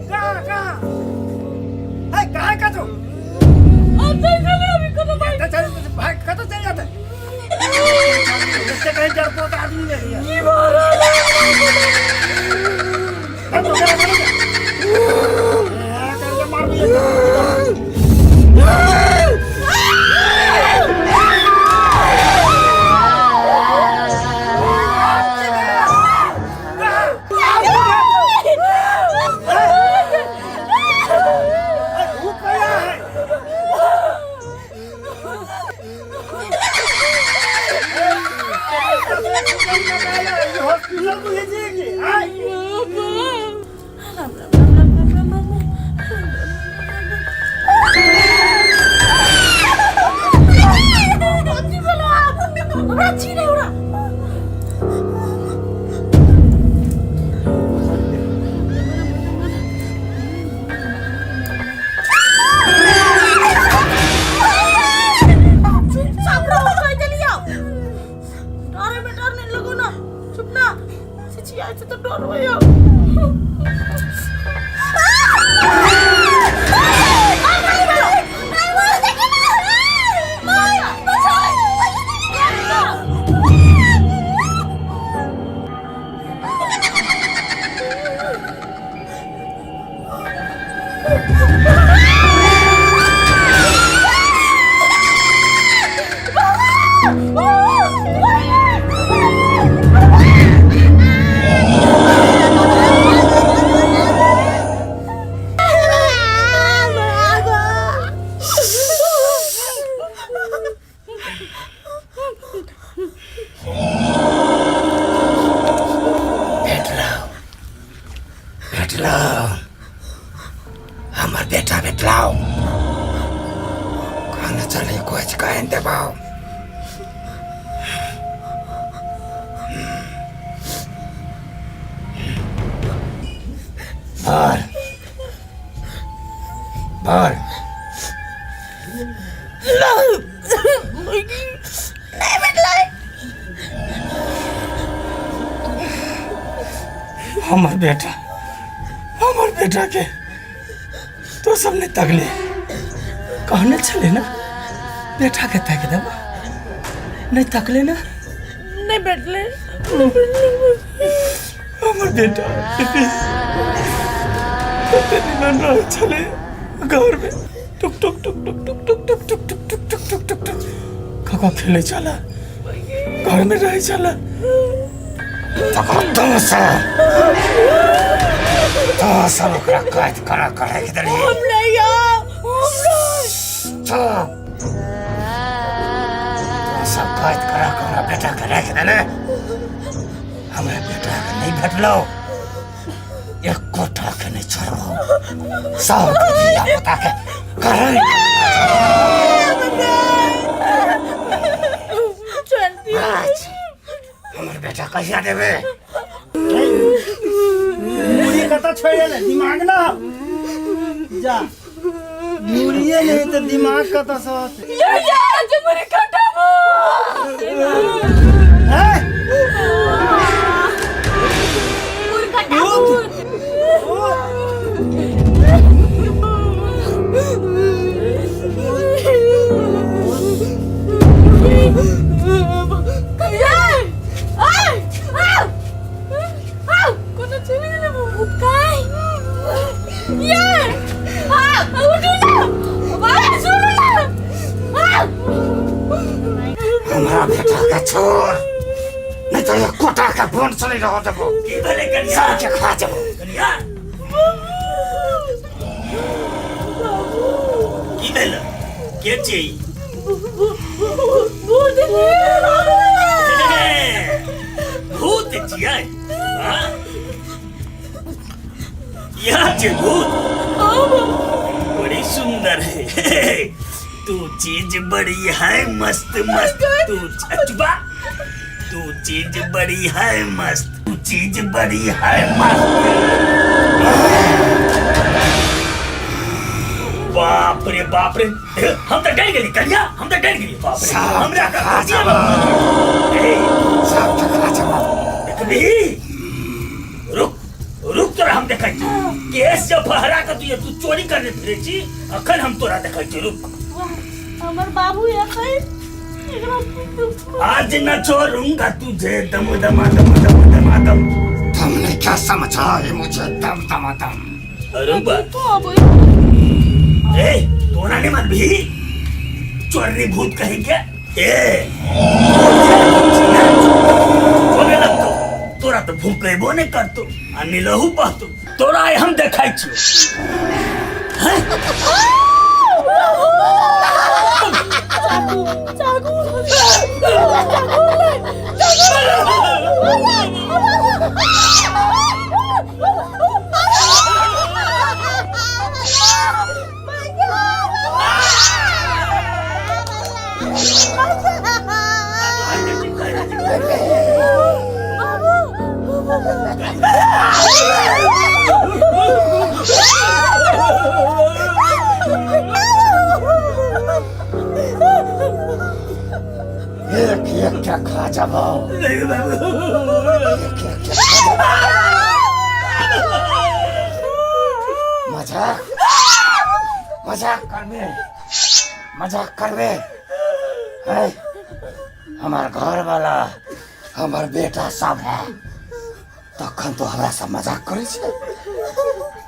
कहाँ, कहाँ? हे, कहाँ कथू? आते चले अभी कतौ भाई। कतऽ चल भाई, कतऽ चलि जेतै? एते कहीं डरपोक आदमी नहीं है। की भऽ रहल है? कतऽ चल, कतऽ चल? ए, करके मारबी। भूत कहाँ है? हॉस्पिटल बुझै छियै की? आँय? राम राम राम राम राम राम राम। कथी भेलो? हमरा छी नहीं उड़ा। लगो ना चुप ना चिचिया छै तऽ डर होइया। भेटलौ हमर बेटा भेटलौ। कहने चले खोज कऽ आनि देबौ। भर भर। हमर बेटा, हमर बेटा के तो सब नहीं तकले। कहने छले ना बेटा के तक देबा, नहीं तकले ना। नहीं भेटले। हमर बेटा कते दिन रह छले घर में, टुक टुक टुक टुक टुक टुक टुक टुक टुक टुक टुक टुक टुक टुक कका खेले छला, घर में रहे छला। तकर तुम सब तो सब ओकरा कैद करा के राखि देलही। हम नहीं आउ, हम नहीं। चुप। तू सब कैद करा के हमरा बेटा के राखि देले। हमरा बेटा के नहीं भेटलो, एको टा के नहीं छोड़बो, सब के धिया पुता के करै। चल दियो। हमर बेटा कहिया देबे? मुड़ी कतऽ छोड़ि एलै दिमाग ना जा, मुड़िए नहीं तऽ दिमाग कतऽ से होतै? ये ये जे मोरे कटाबो। हैं? मुर कटाबो। कोनो चलि गेलै भूत काय ये। आ उठू ना बाबा, सुनू ना। आ हमरा बेटा के छोड़, नहीं तो एको टा के बोन से नहीं रह देबो। की भेलै कनिया? सबके खा जेबो। कनिया, की भेल? के छी? भूत। भूत छियै? हाँ? यहाँ छै भूत। बड़ी सुंदर है तू, चीज बड़ी है मस्त मस्त तू। अचबा, तू चीज बड़ी है मस्त, तू चीज बड़ी है मस्त। बाप रे बाप रे, हम तो डर गेली कन्या, हम तो डर गेली। बाप रे, हमरा का खा जाबो। ए, सबके खा जेबो। देखबी, रुक रुक, तोरा हम देखै छी। केस जब फहरा के तू तू चोरी करने फिरे छी, अखन हम तोरा देखै छी, रुक। हमर बाबू एखन एकरा आज न छोड़ूंगा तुझे, दम दमा दम दम दमा दम। तुमने क्या समझा है मुझे दम दमा दम? अरे बा तो अबै। ए, तोरा नहीं मानबी चोरनी भूत कहीं के? ए, बोले लगतो तोरा तो भूकेबो नहीं करतो आ निलहु बहतो। तोरा आइ हम देखै छियो। हैं? चाकू चाकू चाकू। एक एक के खा जबो। एक एक के खा जबो। मजाक मजाक करबे, मजाक करबे है? हमार घर वाला, हमर बेटा सब है, तखन तो हमरा सब मजाक करै छै।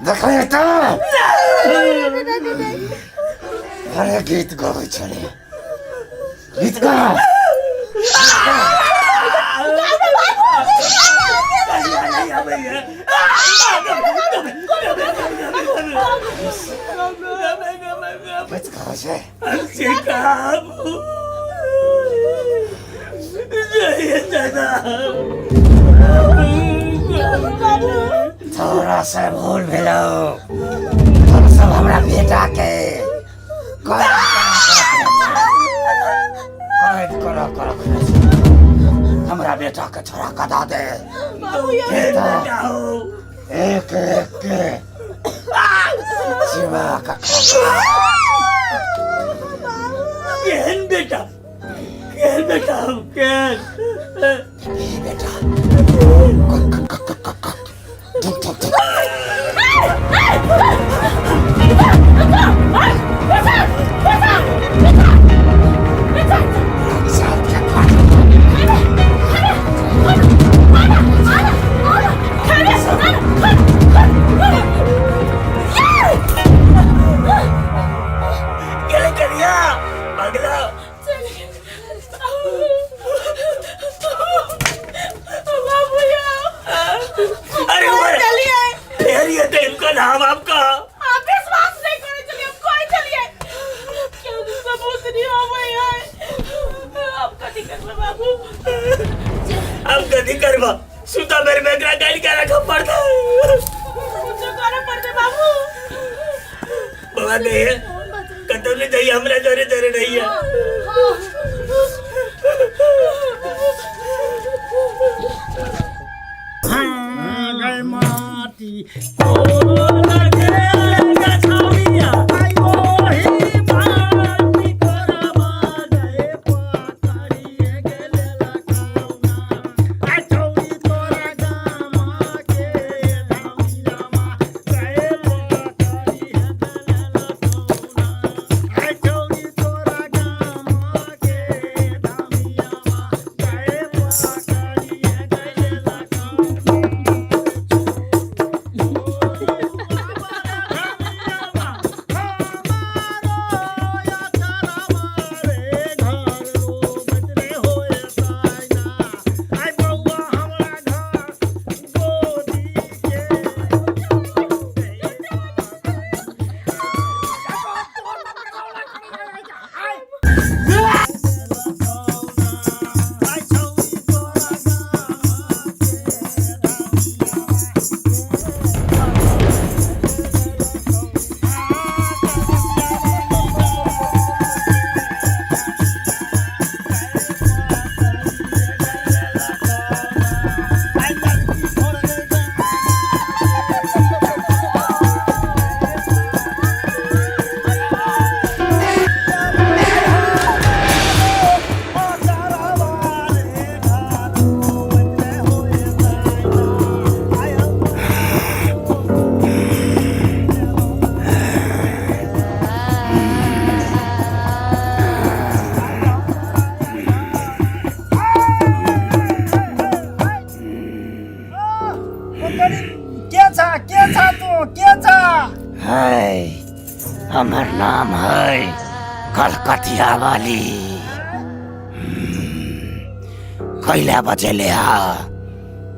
देखले तऽ अरे गीत गबै छलै, गीत गा। गीत गाबै छै। थोड़ा सा भूल भेलो, हम सब हमरा बेटा के कैद करा कर रखने छै। हमरा बेटा के छोड़ा कदा दे, बेटा एक एक के चिबा के खा। केहन बेटा, केहन बेटा हम, केहन बेटा? ठुक ठुक ठुक। गेलै कनिया पगला। अरे वो चलिए। फिर ये तो इनका नाम आपका आप विश्वास नहीं करो। चलिए, हम कोई चलिए क्यों सबूत नहीं हो गई है। आप कभी करना बाबू? अब कभी करबा सुता मेरे में एकरा गाड़ी के रखा पड़ता। कुछ करे पड़ते बाबू। बाबा नहीं है, कतौ नहीं जाइए, हमरा जोरे जोरे नहीं है। गए माटी के छ, के छ तू, के छ? है, हमर नाम है कलकतिया वाली। कैला बजेले हा?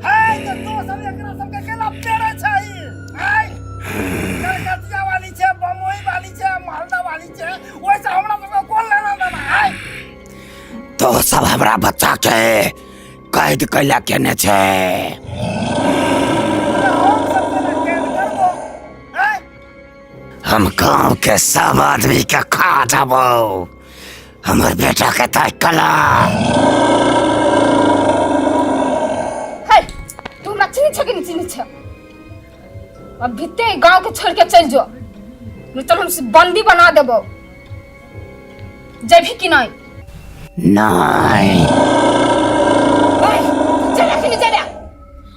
है त तो सब एकरा सबके केला पेड़े छै। है, कलकतिया वाली छै, बम्बई वाली छै, मालदा वाली छै, ओइसे हमरा सबके कोन लेना देना है? तो सब हमरा बच्चा के कैद कैला केने छै। हम सब केना कैद करबो? है, हम गांव के सब आदमी के खा जाबो, हमर बेटा के ताक कला। है, तू हमरा चिन्ह छ कि नहीं चिन्ह छ? अब भीते गांव के छोड़ के चल जो, नहीं तो हम से बंदी बना देबो। जेबही कि नहीं? नहि। चले कि नहीं चले?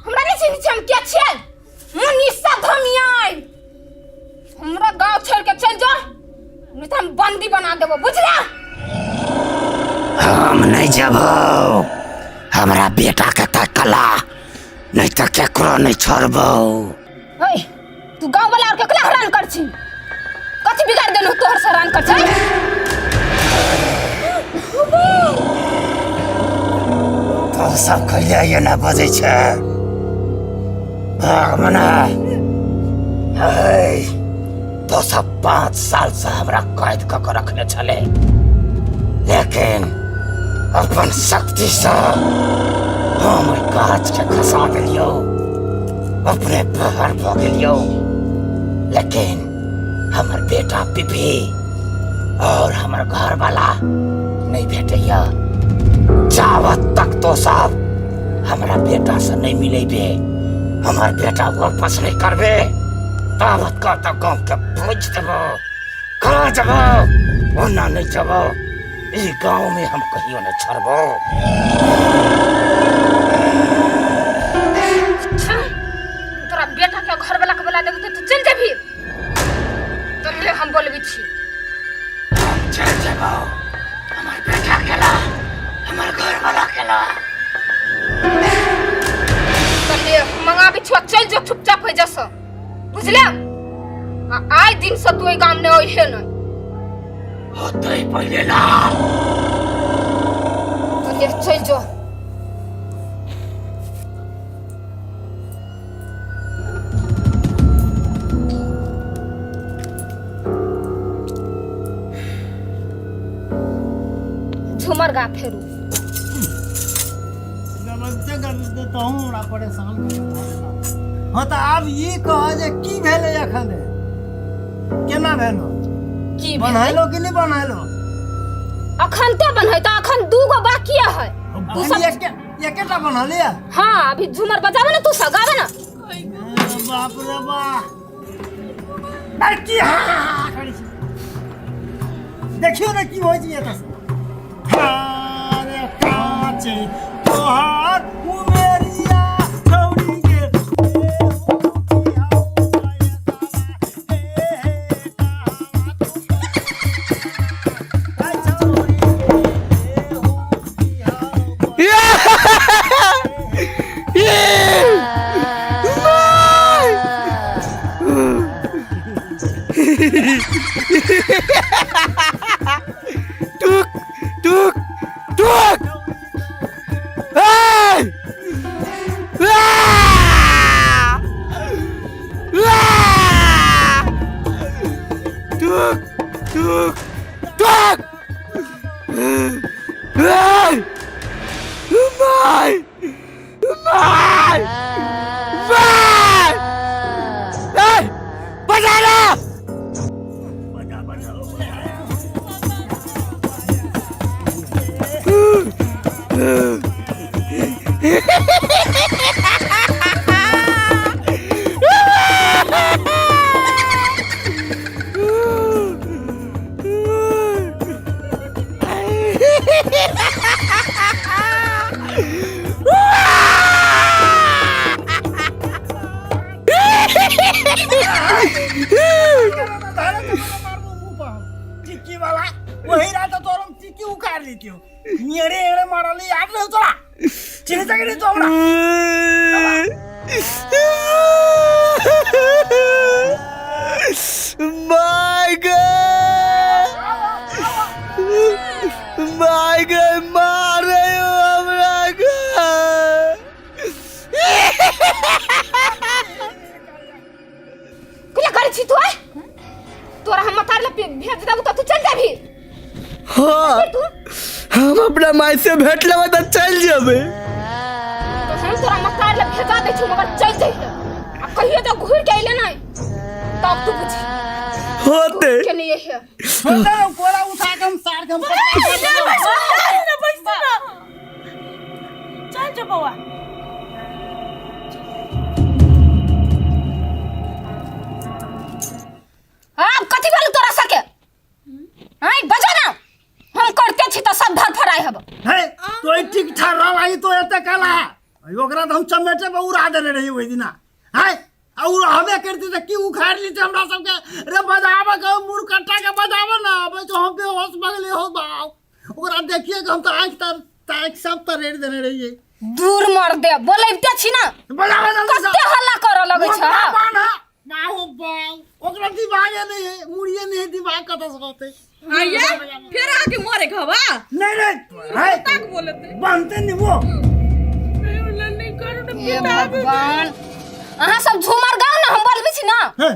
हमरा नहीं चिन्है छी हम के छियै? मनीषा धमियाई। हमरा गांव छोड़ के चल जा, नहीं तो हम बंदी बना देबो, बुझला? हम नहीं जबो, हमरा बेटा के तकला नहीं तो केकरो नहीं छोड़बो। ओए, तू गांव वाला और केकरा हैरान कर छी? कथी बिगाड़ देलहु तोहर से हैरान कर छी? तो सब कहिया एना बजै छै? भाग मना। है, तो सब 5 साल से हमरा कैद कऽ के रखने छले, लेकिन अपन शक्ति से हम ओहि गाछ के खसा देलियौ, अपने बाहर भऽ गेलियौ। लेकिन हमर बेटा पिपी और हमर घर वाला नहीं भेटैया। जावत तक तो सब हमरा बेटा से नहीं मिलेबे, हमर बेटा वापस नहीं करबे, तावत का तक गांव के पहुंच देबो। कहाँ जबो ओना नहीं जबो, ई गांव में हम कहियो नहीं छोड़बो। तोरा बेटा के घर वाला के बोला देबो तो तू चल जेबही? तोरे हम बोलबी छी। हम चल जेबो, हमर बेटा केला, हमर घर वाला केला। तले मंगाबी छो, चल जो चुपचाप हो जस, बुझले? आ आइ दिन से तू एहि गाम ने ओहे न होतै पहिले ला। तले चल जो। झूमर गा फेरू। नमस्ते कर दे तो हमरा परेशान कर देता। हाँ तो आब ई कह जे की भेलै अखन, केना भेलो? की बनायलो कि नहीं बनायलो? अखन तो बनहै त अखन 2 गो बाकी है। तू सब एकेटा बनलिया? हाँ, अभी झूमर बजावे ना, तू सब गावे ना। बाप रे बाप, अरे की हा हा हा करै छी? देखियो ना की होइ छै एतऽ। अरे काचे तोहार उमेरिया छौड़ी के टुक टुक टुक। Hey! Ah! Ah! Took took took. Hey! My! My! My! Hey! बजा ना! टिक्की वाला वही रात तोर हम टिक्की उखाड़ लेती हो। एड़े एड़े मारली याद रहो तोरा चिन्ह तक नहीं तोरा। My God, my God, मारे हो हमरा के। किया करै छी तू? आय तोरा हम मतार ले भेज देबो त तू चल जाबी? हाँ, तू हम अपना माय से भेट लेबै तऽ चलि जेबै। तो हम तोरा मतार ले भेजा दै छी, मगर चल जइहे आ कहियो तो घुर के अइले नहीं तब तू बुझी। होते के नहीं है। छोड़ दे कोड़ा उठा के हम सार के हम चल जो बौआ। हाँ, कथी बोलू तोरा सके? हाँ, बजो ना। हम करते छी तो सब धरफड़ाइ हब। अच्छा रह आई तो एते कला ओकरा तऽ हम चमेटे पर उड़ा देने रही ओहि दिना। हाय आ उ रहबे करती तऽ की उखाड़ि लेते हमरा सबके? रे बजाबऽ के मुरकट्टा के बजाबऽ ना, अबै तो हम बेहोश भऽ गेलियै हो बाप। ओकरा देखिए के हम तऽ आँखि तर ताकि सब तरेड़ देने रहियै। दूर मर दे बोलैबते छी ना। बजाबऽ जल्दी से। कते हल्ला करऽ लगै छ? बाहो बाप, ओकरा दिमागे नहीं है, मुड़िए नहीं है, दिमाग कतऽ से रहतै? आइए फिर आके मारे खबा। नहीं नहीं है तक बोलते बनते नहीं वो। नहीं करू ना। हे भगवान, अहाँ सब झूमर गाउ ना, हम बोलबै छी ना। हे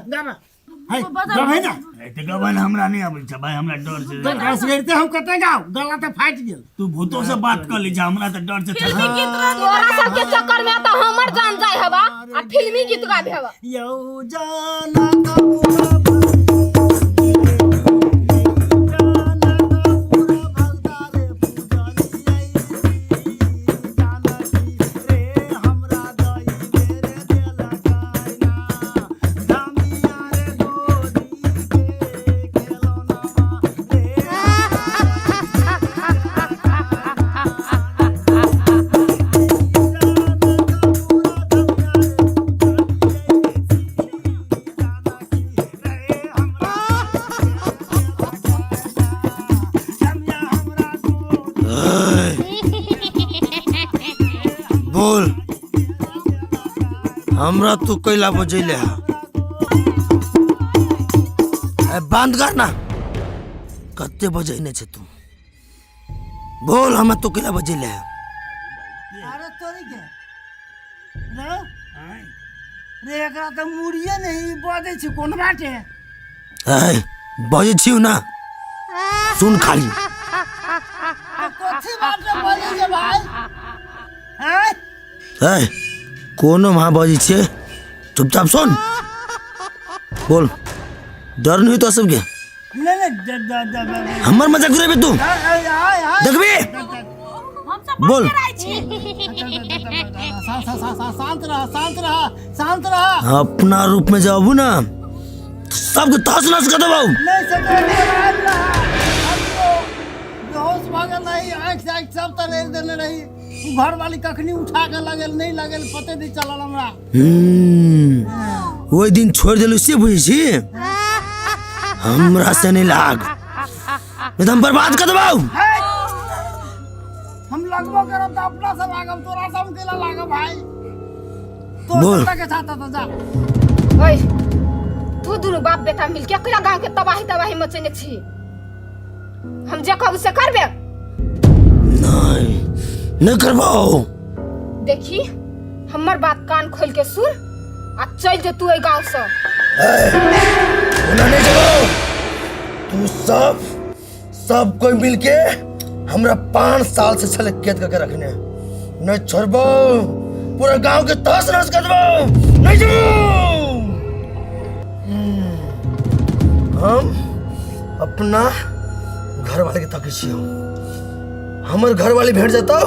गाबा है गाबै ना। एते गबन हमरा नहीं आबै छै भाई, हमरा डर छै। तो घसगेरते हम कते गाउ, गला तऽ फाटि गेल। तू भूतो से बात कर ली, हमरा तऽ डर छै। तोरा सबके चक्कर में तऽ हमर जान जाय हवा आ फिल्मी गीत गाबे हवा। यौ जाना कपूरा बोल हमरा तू कैला बजैले हा? ए, बंद कर ना, कते बजैने छे तू? बोल हमरा तू कैला बजैले हा? अरे तोरी के रे रे एकरा तऽ मुड़िए नहीं बजै छै कोन बाटे। ए, बजै छियौ ना, सुन खाली। कथी बाटे बजै छै भाई? आँय ए, कोनो महा बजै छियै, चुपचाप सुन। बोल, डर नहीं तो सबके? नहीं नहीं ड ड ड ड हमर मजाक उड़ेबे तू? आय आय आय देखबी? हम सब बोल। शांत शांत रह, शांत रह, शांत रह। अपना रूप में जाबू ना सबके तहस नहस कर देबौ। नहीं से तो बेहोश भऽ गेल रही, आँखि से आँखि सब तरेर देने रही। घर वाली कखनी उठा के लगेल नहीं लगेल पते नहीं चलल हमरा। ओहि दिन छोड़ देलू से बुझै छी? हमरा से नहीं लाग, नहीं तो हम बर्बाद कर देबौ। हम लगबो करब तऽ अपना से लागब, तोरा से हम केला लागब भाई? तो बोल। के साथ तो जा। ओए तू दुनू बाप बेटा मिलके अकेला गांव के तबाही तबाही मचेने छी। हम जे कहब से करबे? नहीं नहीं करबौ। देखी हमर बात कान खोल के सुन आ चल जे तू एहि गांव से। ओना नहीं जबो, तू सब सब कोई मिलके हमरा 5 साल से छले कैद करके रखने, नहीं छोड़बो, पूरा गांव के तहस नहस कर देबो। नहीं जबो। हम अपना घर वाले के तके छियो, हमर घर वाले भेट जाता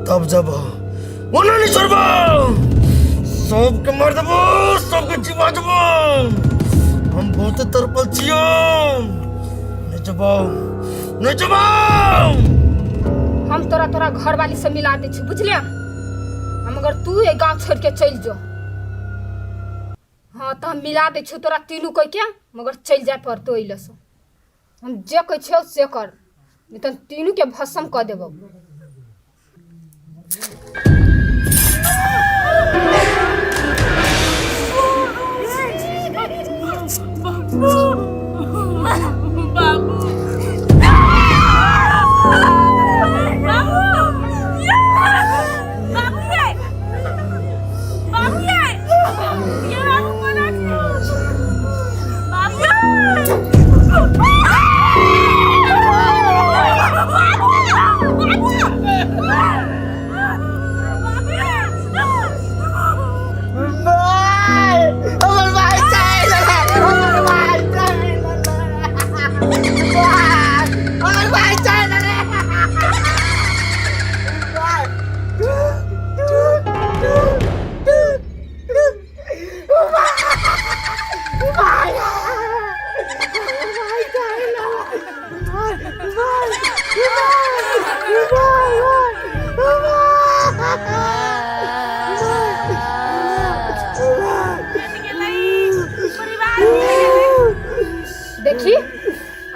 तब जब ओना नहीं छोड़बो, सबके मार देबो, सबके जीवा देबो। हम बहुत तरपल छियो, नहीं जबो, नहीं जबो। हम तोरा तोरा घर वाली से मिला दै छी, बुझलियै? हम अगर तू ए गांव छोड़ के चलि जो, हाँ तो हम मिला दै छियौ तोरा तीनू कोई के, मगर चलि जाय पड़तौ एहि लए। हम जे कहै छियौ से कर, नहीं तो तीनू के भस्म कऽ देबौ। बाबू बाबू बाबू रे बाबू रे ये बाबू कोना छै? बाबू बाबू।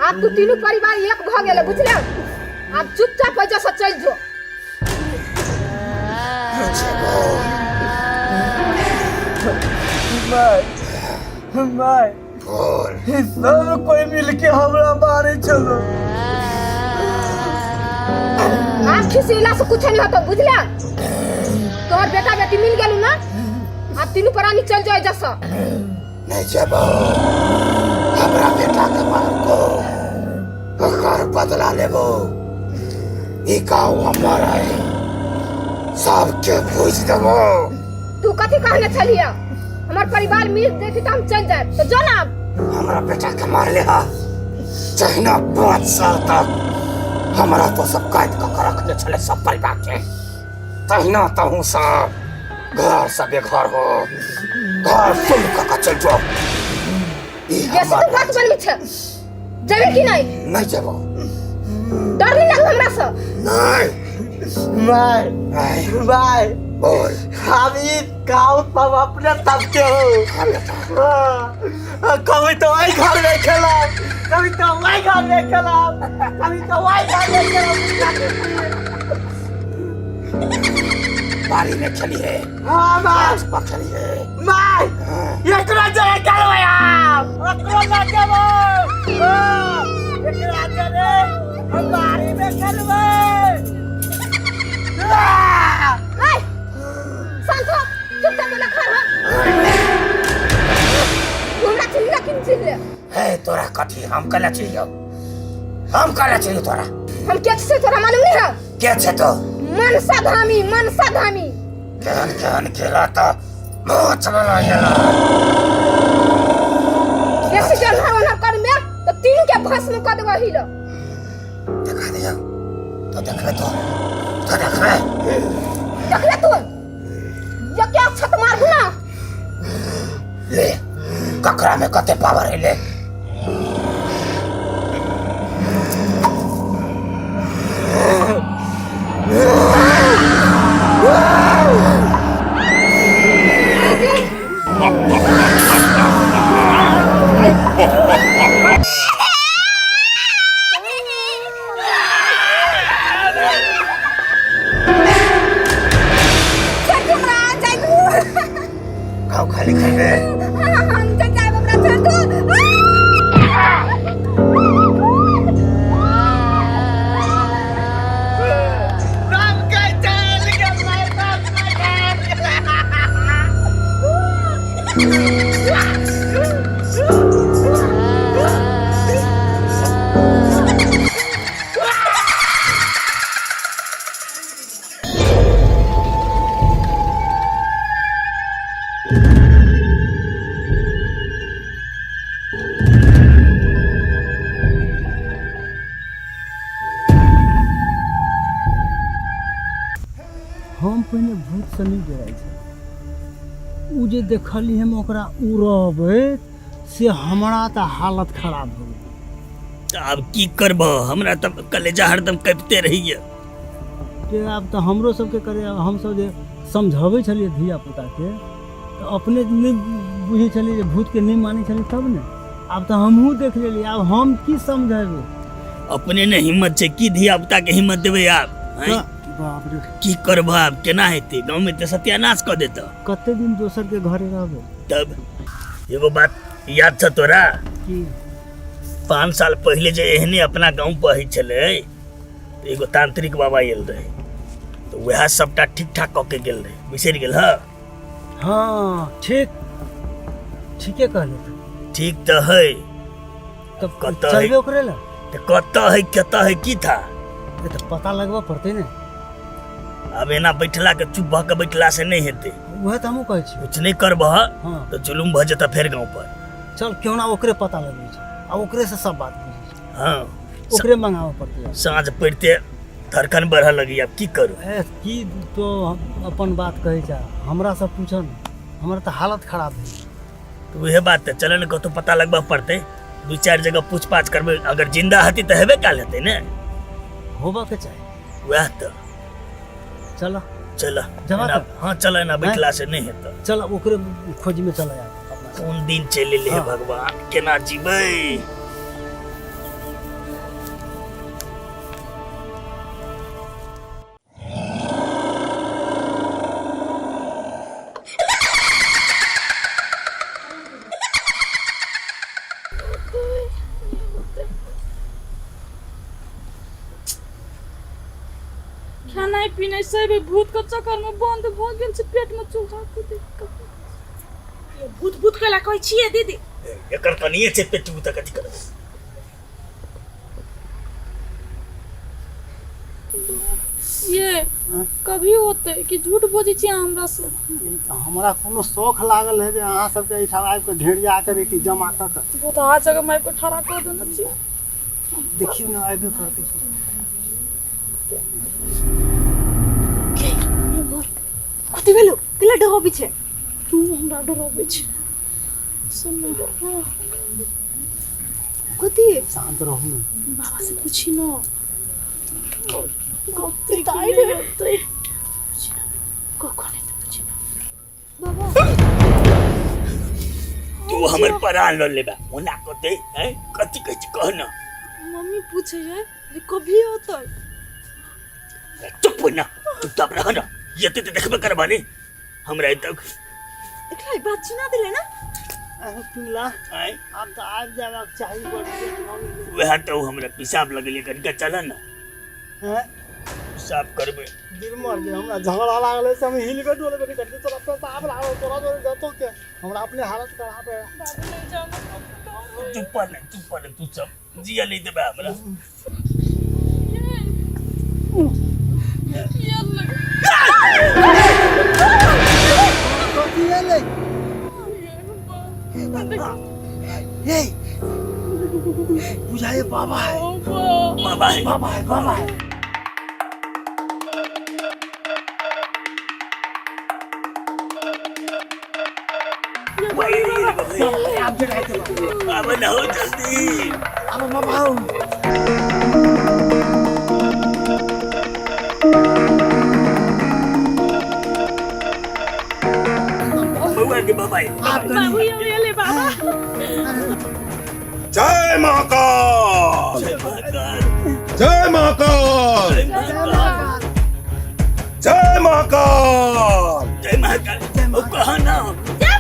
आब तू तीनू परिवार एक भऽ गेलै बुझले आब चुपचाप एहिजा से चलि जो माय माय बोल सब कोई मिलके हमरा मारे चलो आब खिसिला से कुछ नहीं होतो बुझले तोहर बेटा बेटी मिल गेलू ना आब तीनू प्राणी चल जो एहिजा से नहीं जेबो हमरा बेटा के मारको ओकर बदला लेबो ई गाँव हमर है सबके भूज देबो तू कथी कहने छलिए हमर परिवार मिल देती तो हम चल जाए तो जो ना आब। हमरा बेटा के मारले हा जहिना 5 साल तक हमरा तो सब काटि कऽ रखने छले सब परिवार के तहिना तहु सब घर से बेघर हो घर सुन कऽ चल जो ई बेसी हमर तू बात बनबी छे जेबे कि नहीं नहीं जेबो डर नहीं लागल हमरा से नहीं माय नहीं माय बोल हम ई गाँव सब अपने सबके हो हाँ बेटा हाँ, कभी तो वही घर में खेलब कभी तो वही घर में खेलब कभी तो वही घर में खेलब बाड़ी में खेली है हाँ माय गाछ पर खेली है माय हाँ। एकरा जरे करबै आब एकरो ना देबो हाँ, एकरा जरे हम बाड़ी में खेलबै आह! ए शांत हो चुपचाप बोला खा हो तू हमरा चिल्ला किन चिल्ले हे तोरा कथी हम कले चाहिए हम कले चाहिए तोरा हम के से तोरा मालूम नहीं है के छे तो मनसा धामी मनसा धामी केहन केहन खेला तो मुँह चला गेला बेसी जन्हर वन्हर कर में तो तीनू के भस्म कर देबो हिलो देखा दिया तो देखबे तो तो देखबे देखले तू ये क्या छत मारबू ना ले ककरा में कते पावर है ले छोड़ दू हमरा जाय दू गाँव खाली खेबे हम चल जाएब हमरा छोड़ दू सबके चल गेलै सबके चल हम पहिने भूतसँ नहि डराइ छै ओ जे देखली हम ओकरा उड़बैत से हमरा तऽ हालत खराब भऽ गेल। तऽ आब की करबह हमरा तऽ कलेजा हरदम कपिते रहैया के आब तऽ हमरो सबके करे हमसब जे समझाबै छलियै धियापुताके तऽ अपने नहि बुझै छलियै जे भूतके नहि मानै छलियै तब ने आब तऽ हमहूँ देख लेलियै आब हम की समझेबै अपने ने हिम्मत छै की धिया पुता के हिम्मत देबै आब आँय? बाप रे की करबह आब केना हेतै गाँव में तऽ सत्यानाश कऽ देतऽ कते दिन दोसरके घरे रहबै तब एगो बात याद छ तोरा की 5 साल पहिले जे एहने अपना गाँव पर होइ छलै तऽ एगो तांत्रिक बाबा आयल रहै तऽ वएह सबटा ठीक ठाक कऽ के गेल रहै बिसरि गेल ह हाँ ठीक ठीके कहले तू ठीक तऽ है तब कतऽ है? चलबे ओकरे लए तऽ कतऽ है कतऽ है की था ए तऽ पता लगबऽ पड़तै ने आब एना बैठला के चुप भऽ के बैठला से नहि हेतै उएह तऽ हमहूँ कहै छी कुछ नहि करबह हाँ तऽ जुलुम भऽ जेतऽ फेर गाँव पर चल क्यों ना ओकरे पता लगबै छै आ ओकरे से सब बात बुझै छै हाँ ओकरे मंगाबऽ पड़तै आब। साँझ पड़िते धड़कन बढ़ऽ लगी आब की करू ए की तो हम अपन बात कहै छ हमरा से पूछऽ ने हमर तऽ हालत खराब भेल तऽ उहे बात तऽ चल ने कतहु पता लगबऽ पड़तै दू चारि जगह पूछ पाछ करबै अगर जिंदा हेतै तऽ हेबे काल हेतै ने होबऽ के चाही वएह तऽ चल चल जमा एना- कर। हाँ चल एना बैठला से नहि हेतै चल ओकरे खोज में चल आब अपना कोन दिन चलि एलै हे हाँ। भगवान केना जीबै सही में भूत के चक्कर में बंद भ गेल छै पेट में चूहा कुदी ये भूत भूत कैला कहै छियै दीदी एकर कनिए छै पेट भूत कथी करबै ये कभी होते कि झूठ बजै छी अहाँ हमरा से तऽ हमरा कोनो शौख लागल है जे अहाँ सबके एहिठाम आबि कऽ ढेरिया कऽ कि जमा कऽ कऽ भूतहा जगह मारि कऽ ठड़ा कऽ देने छी देखियौ ने आबे करतै कथी भेलो केला डराबै छै तू हमरा डराबै छै सुन ने कथी शान्त रहू ने बाबा से पूछी न कथी ताई रे होतै पूछी न कखन हेतै पूछी न तू हमर प्राण ल लेबा ओना कते हैं कथी कहै छी कह न मम्मी पूछे है जे कभी होतै चुप हो ना चुपचाप रह ना ये तो देखबे करबा ने हमरा तक देखला ई बात सुना देले ना अरे पिंगला आय आब तऽ आबि जायबाक चाही बड़ लेट भऽ गेलै। वएह तो हमरा पेशाब लगले कनिका चल ना हैं? पेशाब करबे दिन मर गेल हमरा झगड़ा लागल है से हम हिलबे डोलबे नहीं करते तोरा पेशाब लागल तोरा जोरे जतो के हमरा अपने हालत खराब है बाबू नहीं जानो चुप पर ना चुप पर तू सब जिया नहीं देबे हमरा कथी भेलै हे बुझाए बाबा है बाबा है बाबा है बाबा है आप जगह बाबा ना हो जल्दी अब बाबा हो बउआ के बाबा है बाबू ये ले बाबा जय महाकाल जय महाकाल जय महाकाल जय महाकाल जय महाकाल ओ कहा ना जय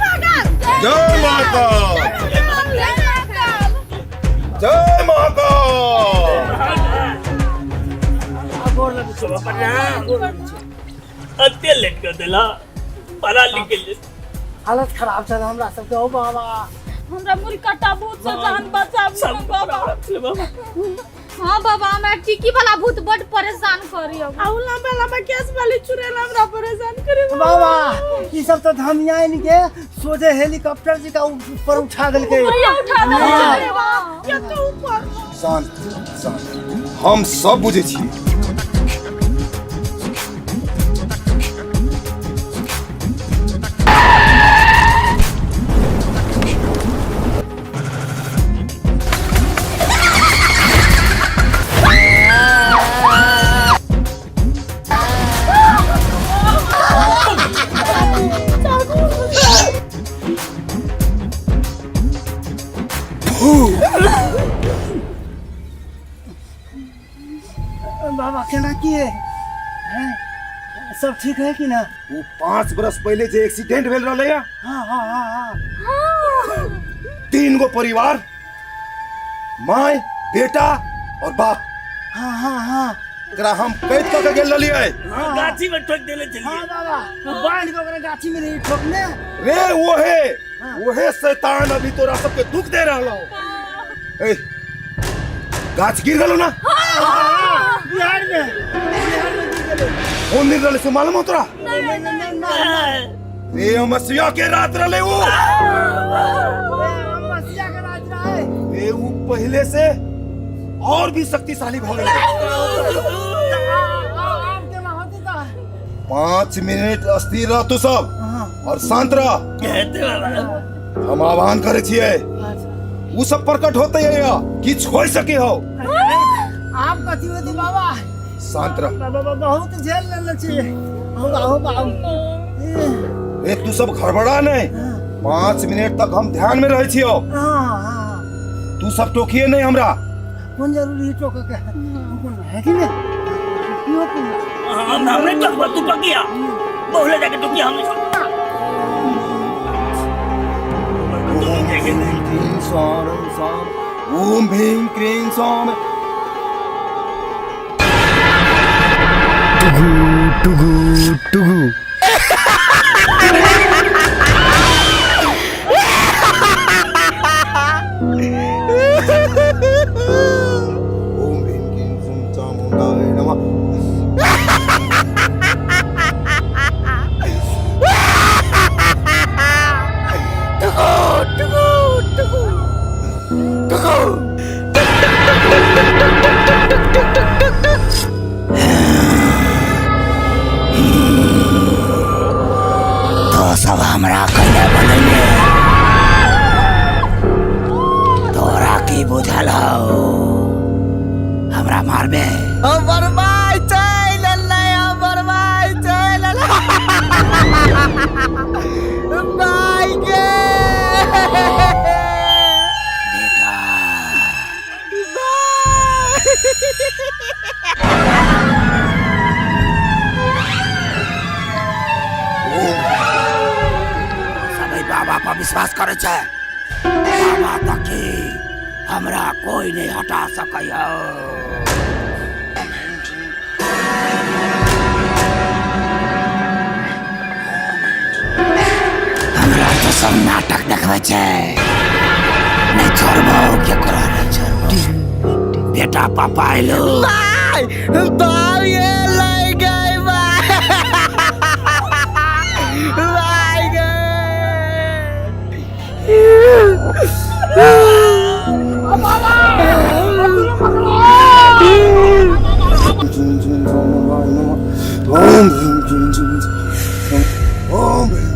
महाकाल जय महाकाल अत्य लेट कर देला पढ़ा लिख के हालत खराब छल हमरा सबके ओ बाबा हमरा मुर्कटा भूत से जान बचाबू सब ना बाबा बाबा हाँ बाबा हमरा टिकी वाला भूत बड परेशान करी आउ लंबा लंबा केस वाली चुड़ैल हमरा परेशान करे बाबा ई सब तो धमियाइन के सोझे हेलीकॉप्टर जी का ऊपर उठा देलकै भैया उठा दे हाँ। अरे वाह ये तो ऊपर शांत शांत हम सब बुझै छी बाबा केना की है हैं? सब ठीक है कि ना ओ 5 बरस पहले जे एक्सीडेंट भेल रहलै या हाँ हाँ हाँ हाँ 3 गो परिवार, माय, बेटा और बाप, हाँ हाँ हाँ एकरा हम कैद कऽ के गेल रहलियै। हाँ गाछी में ठोक देले चलिए। हाँ बाबा बांध के ओकरा गाछी में नहीं ठोकने रे ओहे ओहे शैतान अभी तोरा सबके दुख दे रहल हो। ए गाछ गिर गेलो ना? बिहार में बिहार में गिर गेलै। कोन दिन रहले से मालूम हो तोरा? नहीं नहीं नहीं नहीं रे अमसिया के रात रहले उ। मसिया के रात रहे। रे उ पहले से और भी शक्तिशाली भ गेलै। आब केना होतै तऽ 5 मिनट अस्थिर रह तू सब और शांत रह। कहते बाबा हम आह्वान करे छियै, उ सब प्रकट होते है या किछ हो सके हो। आब कथी होतै बाबा? शांत रह। बाबा बहुत झेल लेने छी हो बाबा बाबू। ए तू सब घड़बड़ा नहीं, 5 मिनट तक हम ध्यान में रहे छियो। हाँ हाँ तू सब टोकिए नहीं हमरा। कोन जरूरी है टोके के? कोन है कि नहीं? क्यों पिंगला? हम हमने टोकबा तू टोकिया बहुले जाके टोकिया हम ओम भीम क्रीं सौम सौम ओम भीम क्रीं सौम। 2 टुगु टुगु टुगु। ओम ह्रीं क्लीं सुं चामुण्डाय नमः। टुगु टुगु टुगु टुगु। तो सब हमरा कैले बनेले, तोरा की बुझल हौ हमरा मारबे? हमर माय चलि एलै, हमर माय चलि एलै, माय गे। बेटा सब एहि बाबा पर विश्वास करै छै। बाबा तऽ की, हमरा कोई नहीं हटा सकै हौ। हमरा तऽ सब नाटक देखबै छै। नहीं छोड़बो केकरो, नहीं छोड़बो। बेटा पापा एलो। माय बाप ये लै गए, माय माय गे। ओम ह्रीं क्लीं सुं ओम ह्रीं।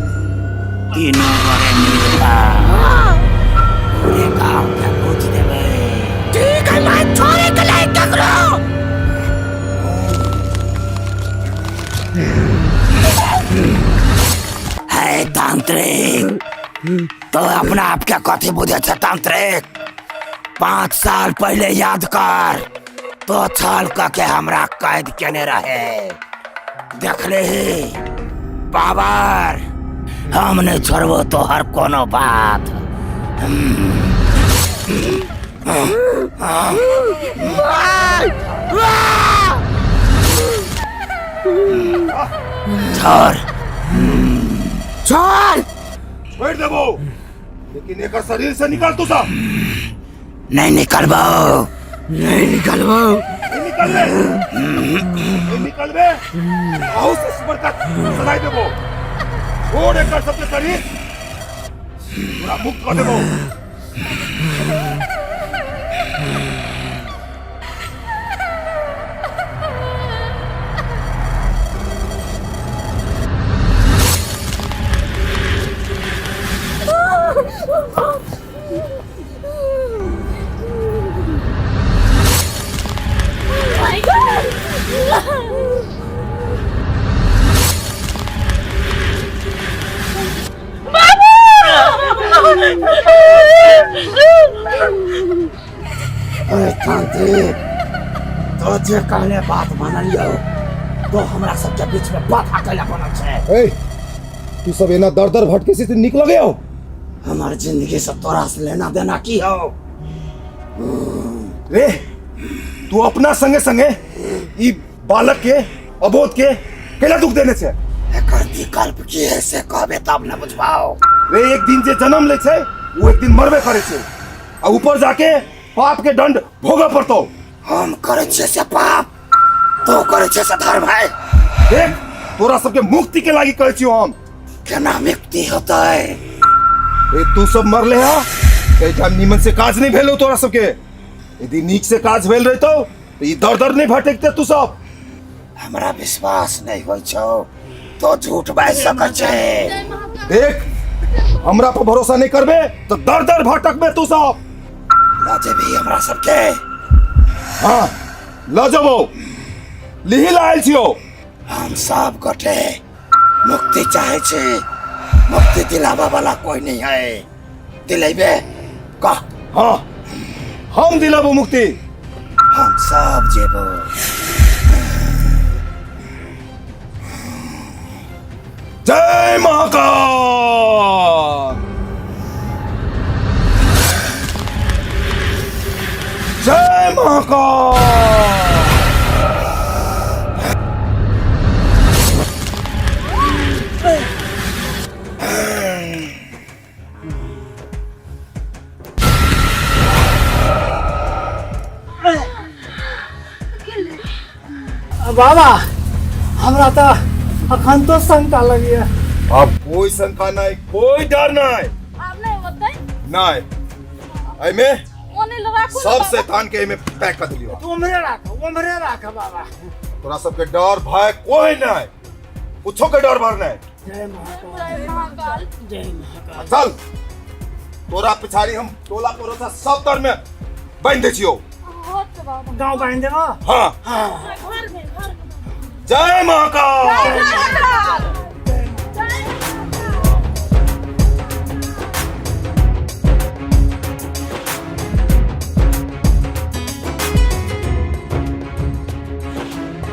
तीनों गोरे मिलता पूरे गांव के पूछ देबै। ठीक है माय, छोड़े के नहीं ककरो। है तांत्रिक, तो अपना आप के कथी बुझे छै तांत्रिक? 5 साल पहले याद कर, तो छल क के हमरा कैद केने रहे। देखले ही पावर, हम नहीं छोड़बो तोहर कोनो बात। छोड़ छोड़। छोड़ देबो, लेकिन एकर शरीर से निकल तू सब। नहीं निकलबो, नहीं निकलबो। नहीं निकलबे, नहीं निकलबे, आहू से बड़का सजाई देबो। छोड़ एकर सबके शरीर, पूरा मुक्त कर देबो। My God! अरे तांत्रिक, तो जे कहले बात मानलियो, तो हमरा सबके बीच में बाधा कैला बनल छै? ए, तू सब एना दर दर भटके से निक लगे हो? हमार जिंदगी से तोरा से लेना देना की हो? रे तू अपना संगे संगे ई बालक के, अबोध के कैला दुख देने छे? एकर विकल्प की है से कहबे तब न बुझबाओ। रे एक दिन जे जन्म ले छे वो एक दिन मरबे करे छे, आ ऊपर जाके पाप के दंड भोगे पड़तो। हम करे छे से पाप, तो करे छे से धर्म है। देख, तोरा सबके मुक्ति के लागी कहै छियो हम। केना मुक्ति होतै? ए तू सब मरले हा, एहिठाम नीमन से काज नहीं भेलो तोरा सबके। यदि नीक से काज भेल रहितौ तऽ ई दर दर नहीं भटकते तू सब। हमरा विश्वास नहीं होइ छौ, तो झूठ बाजि सकै छै। देख, हमरा पर भरोसा नहीं करबे तो दर दर भटकबे तू सब। लऽ जेबही हमरा सबके? हाँ लऽ जेबौ, लिही लऽ आयल छियौ। हम सब गोटे मुक्ति चाहे छी, मुक्ति दिलाबऽ वाला कोई नहीं है। दिलेबे कह। हाँ हम दिलाबो मुक्ति। हम सब जेबो। जय महाकाल, जय महाकाल। बाबा हमरा तऽ अखन तो शंका लगैया। अब कोई शंका नहीं, कोई डर नहीं। आब नहि होतै। नहीं, एहिमे ओने राखू ने सब बाबा। शैतान के एहिमे पैक कर दिलियो। तू उम्हरे राख, उम्हरे राख बाबा। तोरा सबके डर भय कोई नहीं, कुछो के डर भर नहीं। जय महाकाल। जय महाकाल। जय महाकाल। चल तोरा पिछाड़ी हम टोला पड़ोसा सब तर में बांध दै छियो। होत बाबा। गाँव बांध देबो? हाँ। हाँ। घर में, घर में। जय महाकाल। जय महाकाल।